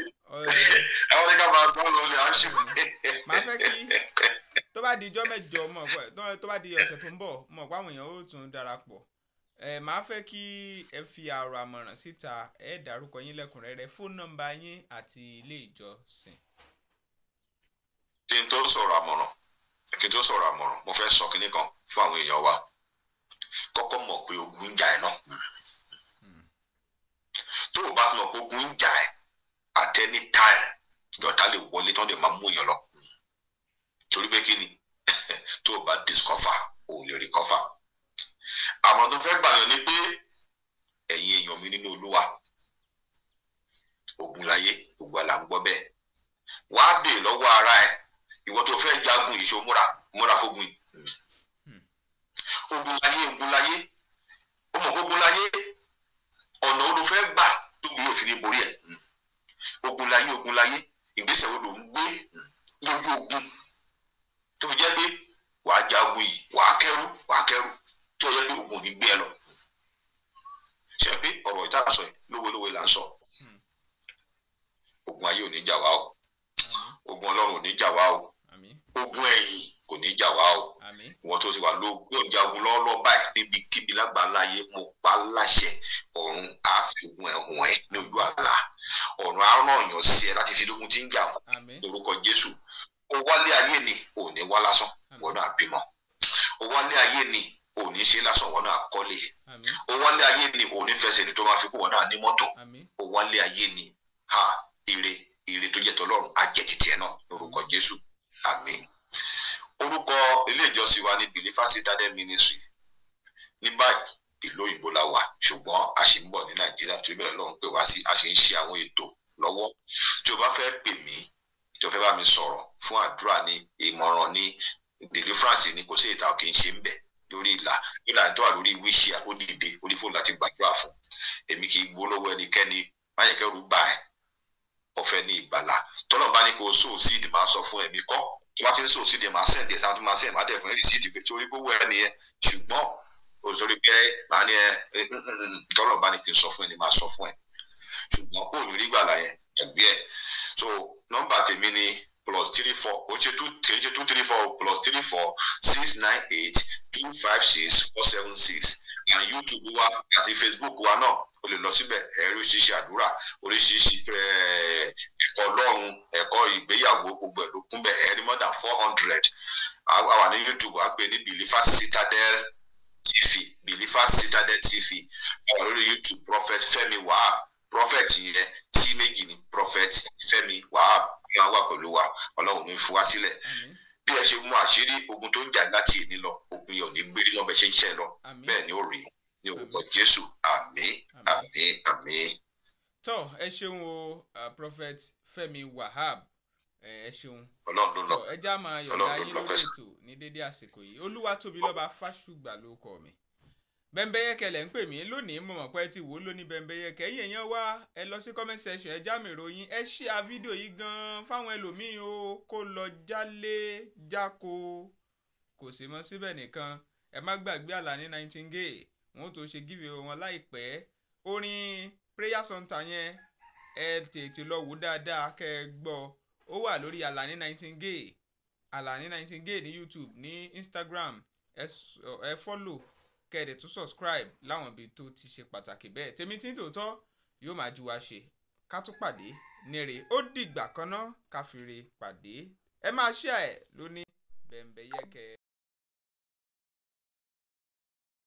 àwọn ní ká máa sọ lọ ní à ń ṣe. Màá fẹ́ kí tó bá di ijọ́ mẹ́jọ mọ̀ tó bá di ọ̀sẹ̀ tó ń bọ̀ mọ̀ pé àwọn èèyàn ó tún darapọ̀. Ẹ màá fẹ́ kí ẹ fi àrò àmọ̀ràn síta, ẹ dárúkọ yín lẹ́kùnrẹ́rẹ́, fóònù nọ́mbà yín àti ilé ìjọsìn. Kí n tó sọ̀rọ̀ àmọ̀ràn, kí n tó sọ̀rọ̀ àmọ̀ràn, mo fẹ́ sọ kinní kan fún àwọn èèyàn wa. Kọ́kọ́ mọ̀ pé ogun ń jà ẹ́ náà. Tó o bá mọ̀ pé ogun ń jà ẹ́ at any time, ìjọta lè wọlé tán lè máa mú èèyàn lọ. Torí pé kí ni tó o bá discover, o lè recover. Àmọ́ tó fẹ́ gbàyàn ni pé ẹ̀yin èèyàn mi nínú Olúwa, ogun lọ́wọ́ ara ẹ. Ìwọ tó fẹ́ jagun yìí, ṣo múra fógun yìí? Ogun láyé, ogun láyé, ó mọ̀ ogun láyé, ọ̀nà olùfẹ́ gbà tó gbé òfin ní borí ẹ̀. Ogun láyé, ogun láyé, ìgbésẹ̀ wo ló ń gbé lójú ogun tó fi jẹ́ pé wàá jagun yìí, wàá kẹ́rù, wàá kẹ́rù tó yẹ pé ogun ò ní gbé ẹ lọ? Ṣe pé ọ̀rọ̀ ìta sọ yìí lówelówe là ń sọ. Ogun ayé ò ní jà wá o, ogun Ọlọ́run ò ní jà wá o, ogun ẹ̀yìn kò ní jà wá o. Ìwọ tó ti wà ló ń jagun lọ́wọ́lọ́wọ́ báyìí níbikíbi lágbàláyé, mo pa á láṣẹ, ọ̀run á fi ogun ẹ̀ hùn ẹ́ ní ojú àlá, ọ̀run á rán ọ̀yàn sí ẹ láti fi dógun tí ń jà wọ́n lórúkọ Jésù. Ó wálé ayé ni ò ní wá lásán, wọn náà bímọ. Ó wálé ayé ni ò ní ṣe lásán, wọn náà kọ́lé. Ó wálé ayé ni ò ní fẹsẹ̀ ní tó máa fi kú, wọn náà ní mọ́tò. Ó wálé ayé ni ha ire ire tó jẹ́ tọlọ́run á jẹ́ títí ẹ̀ náà lórúkọ Jésù. Àmín. Orúkọ ilé ìjọsìn wa ní Believer Citadel Ministry. Ní báyìí ìlú òyìnbó la wà, ṣùgbọ́n a ṣì ń bọ̀ ní Nàìjíríà tó bẹ̀rẹ̀ lọ́hùn pé wá sí, a ṣì ń ṣe àwọn ètò lọ́wọ́. Tí o bá fẹ́ pè mí, tí o fẹ́ bá mi sọ̀rọ̀ fún àdúrà ní, ìmọ̀ràn ní, deliverance ní, kò sí ìta kì í ṣe ń bẹ̀ lórí ìlà nígbà tó wà lórí wíṣíà, ó dìde orí fóònù láti gbàdúrà fún. Èmi kì í gbólówó ẹnikẹ́ni, má yẹ kẹ́rù bà ẹ́. Ọ̀fẹ́ ní ìgbàlà. Tọ́lọ̀ bá ní kó sóò síìdì, máa sọ fún ẹ̀mí kọ́ tó bá ti ń sóò síìdì, máa sẹ́ǹdì ẹ̀ sáà tó máa sẹ́ǹdì, máa dẹ̀ fún ẹ̀ rìsíìtì pé torí pé owó ẹ nìyẹn. Ṣùgbọ́n òṣèré pé màá ní ẹ tọ́lọ̀ bá ní kí n sọ fún ẹ ni máa sọ fún ẹ, ṣùgbọ́n kó ní rí gbàlà yẹn ẹ̀gbẹ́ ẹ̀. So nọ́mbà tèmi ni +34, ó ṣe 2 3 ṣe 2 3 4, +34 698 256 476. And YouTube wa àti Facebook wa náà, o lè lọ síbẹ̀, ẹ rí oríṣiríṣi àdúrà, oríṣiríṣi ẹ̀kọ́ Ọlọ́run, ẹ̀kọ́ ìgbéyàwó, gbogbo ẹ̀ ló kún bẹ̀. Ẹ rí more than 400. A wà ní YouTube, à ń pè ní Believer Citadel TV, Believer Citadel TV. A wà lórí YouTube, Prophet Fẹ́mi Wahab. Prophet yẹn tí méjì ni, Prophet Fẹ́mi Wahab. Wọ́n wà pẹ̀lú wa, Ọlọ́run ní fún wa sílẹ̀. Bí ẹ ṣe mú àṣírí ogun tó ń jà láti èní lọ, ogun yẹn ò ní gbérí lọ bẹ ṣe ń ṣe lọ. Bẹ́ẹ̀ ni ó rí ní orúkọ Jésù. Àmín, àmín, àmín. Tọ́ ẹ ṣeun o, Prophet Fẹ́mi Wahab, ẹ ṣeun. Ọlọ́run ló lọ. Ẹ já máa yọ̀ǹda yín lórí ètò ní dédé àsìkò yìí. Olúwatóbilọ́ba Fásùgbà ló kọ mi. Bẹ́ńbẹ́yẹ́kẹ́ lẹ̀ ń pè mí lónìí, mo mọ̀ pé ẹ ti wò ó lónìí. Bẹ́ńbẹ́yẹ́kẹ́ yìí èèyàn wá, ẹ lọ sí comment section, ẹ já mi ròyìn, ẹ share fídíò yìí gan-an fáwọn ẹlòmíín o, kó lọ jálé jáko, kò sì mọ síbẹ̀ nìkan. Ẹ má gbàgbé Àlàní Nightingale, wọn ó tó ṣe give wọn láìpẹ́. Orin prayer center yẹn, ẹ tètè lọ wò dáadáa kẹ́ ẹ gbọ́, ó wà lórí Àlàní Nightingale, Àlàní Nightingale ní YouTube, ní Instagram. Ẹ follow, kẹ́ẹ̀dẹ̀ tún subscribe láwọn ibi tó ti ṣe pàtàkì bẹ́ẹ̀. Tèmi tí ń tòótọ́ yóò máa ju wa ṣe, ká tún pàdé nírè. Ó dìgbà kan náà, ká fi re pàdé. Ẹ máa share ẹ̀ lóní Bẹ́ńbẹ́yẹ́kẹ́.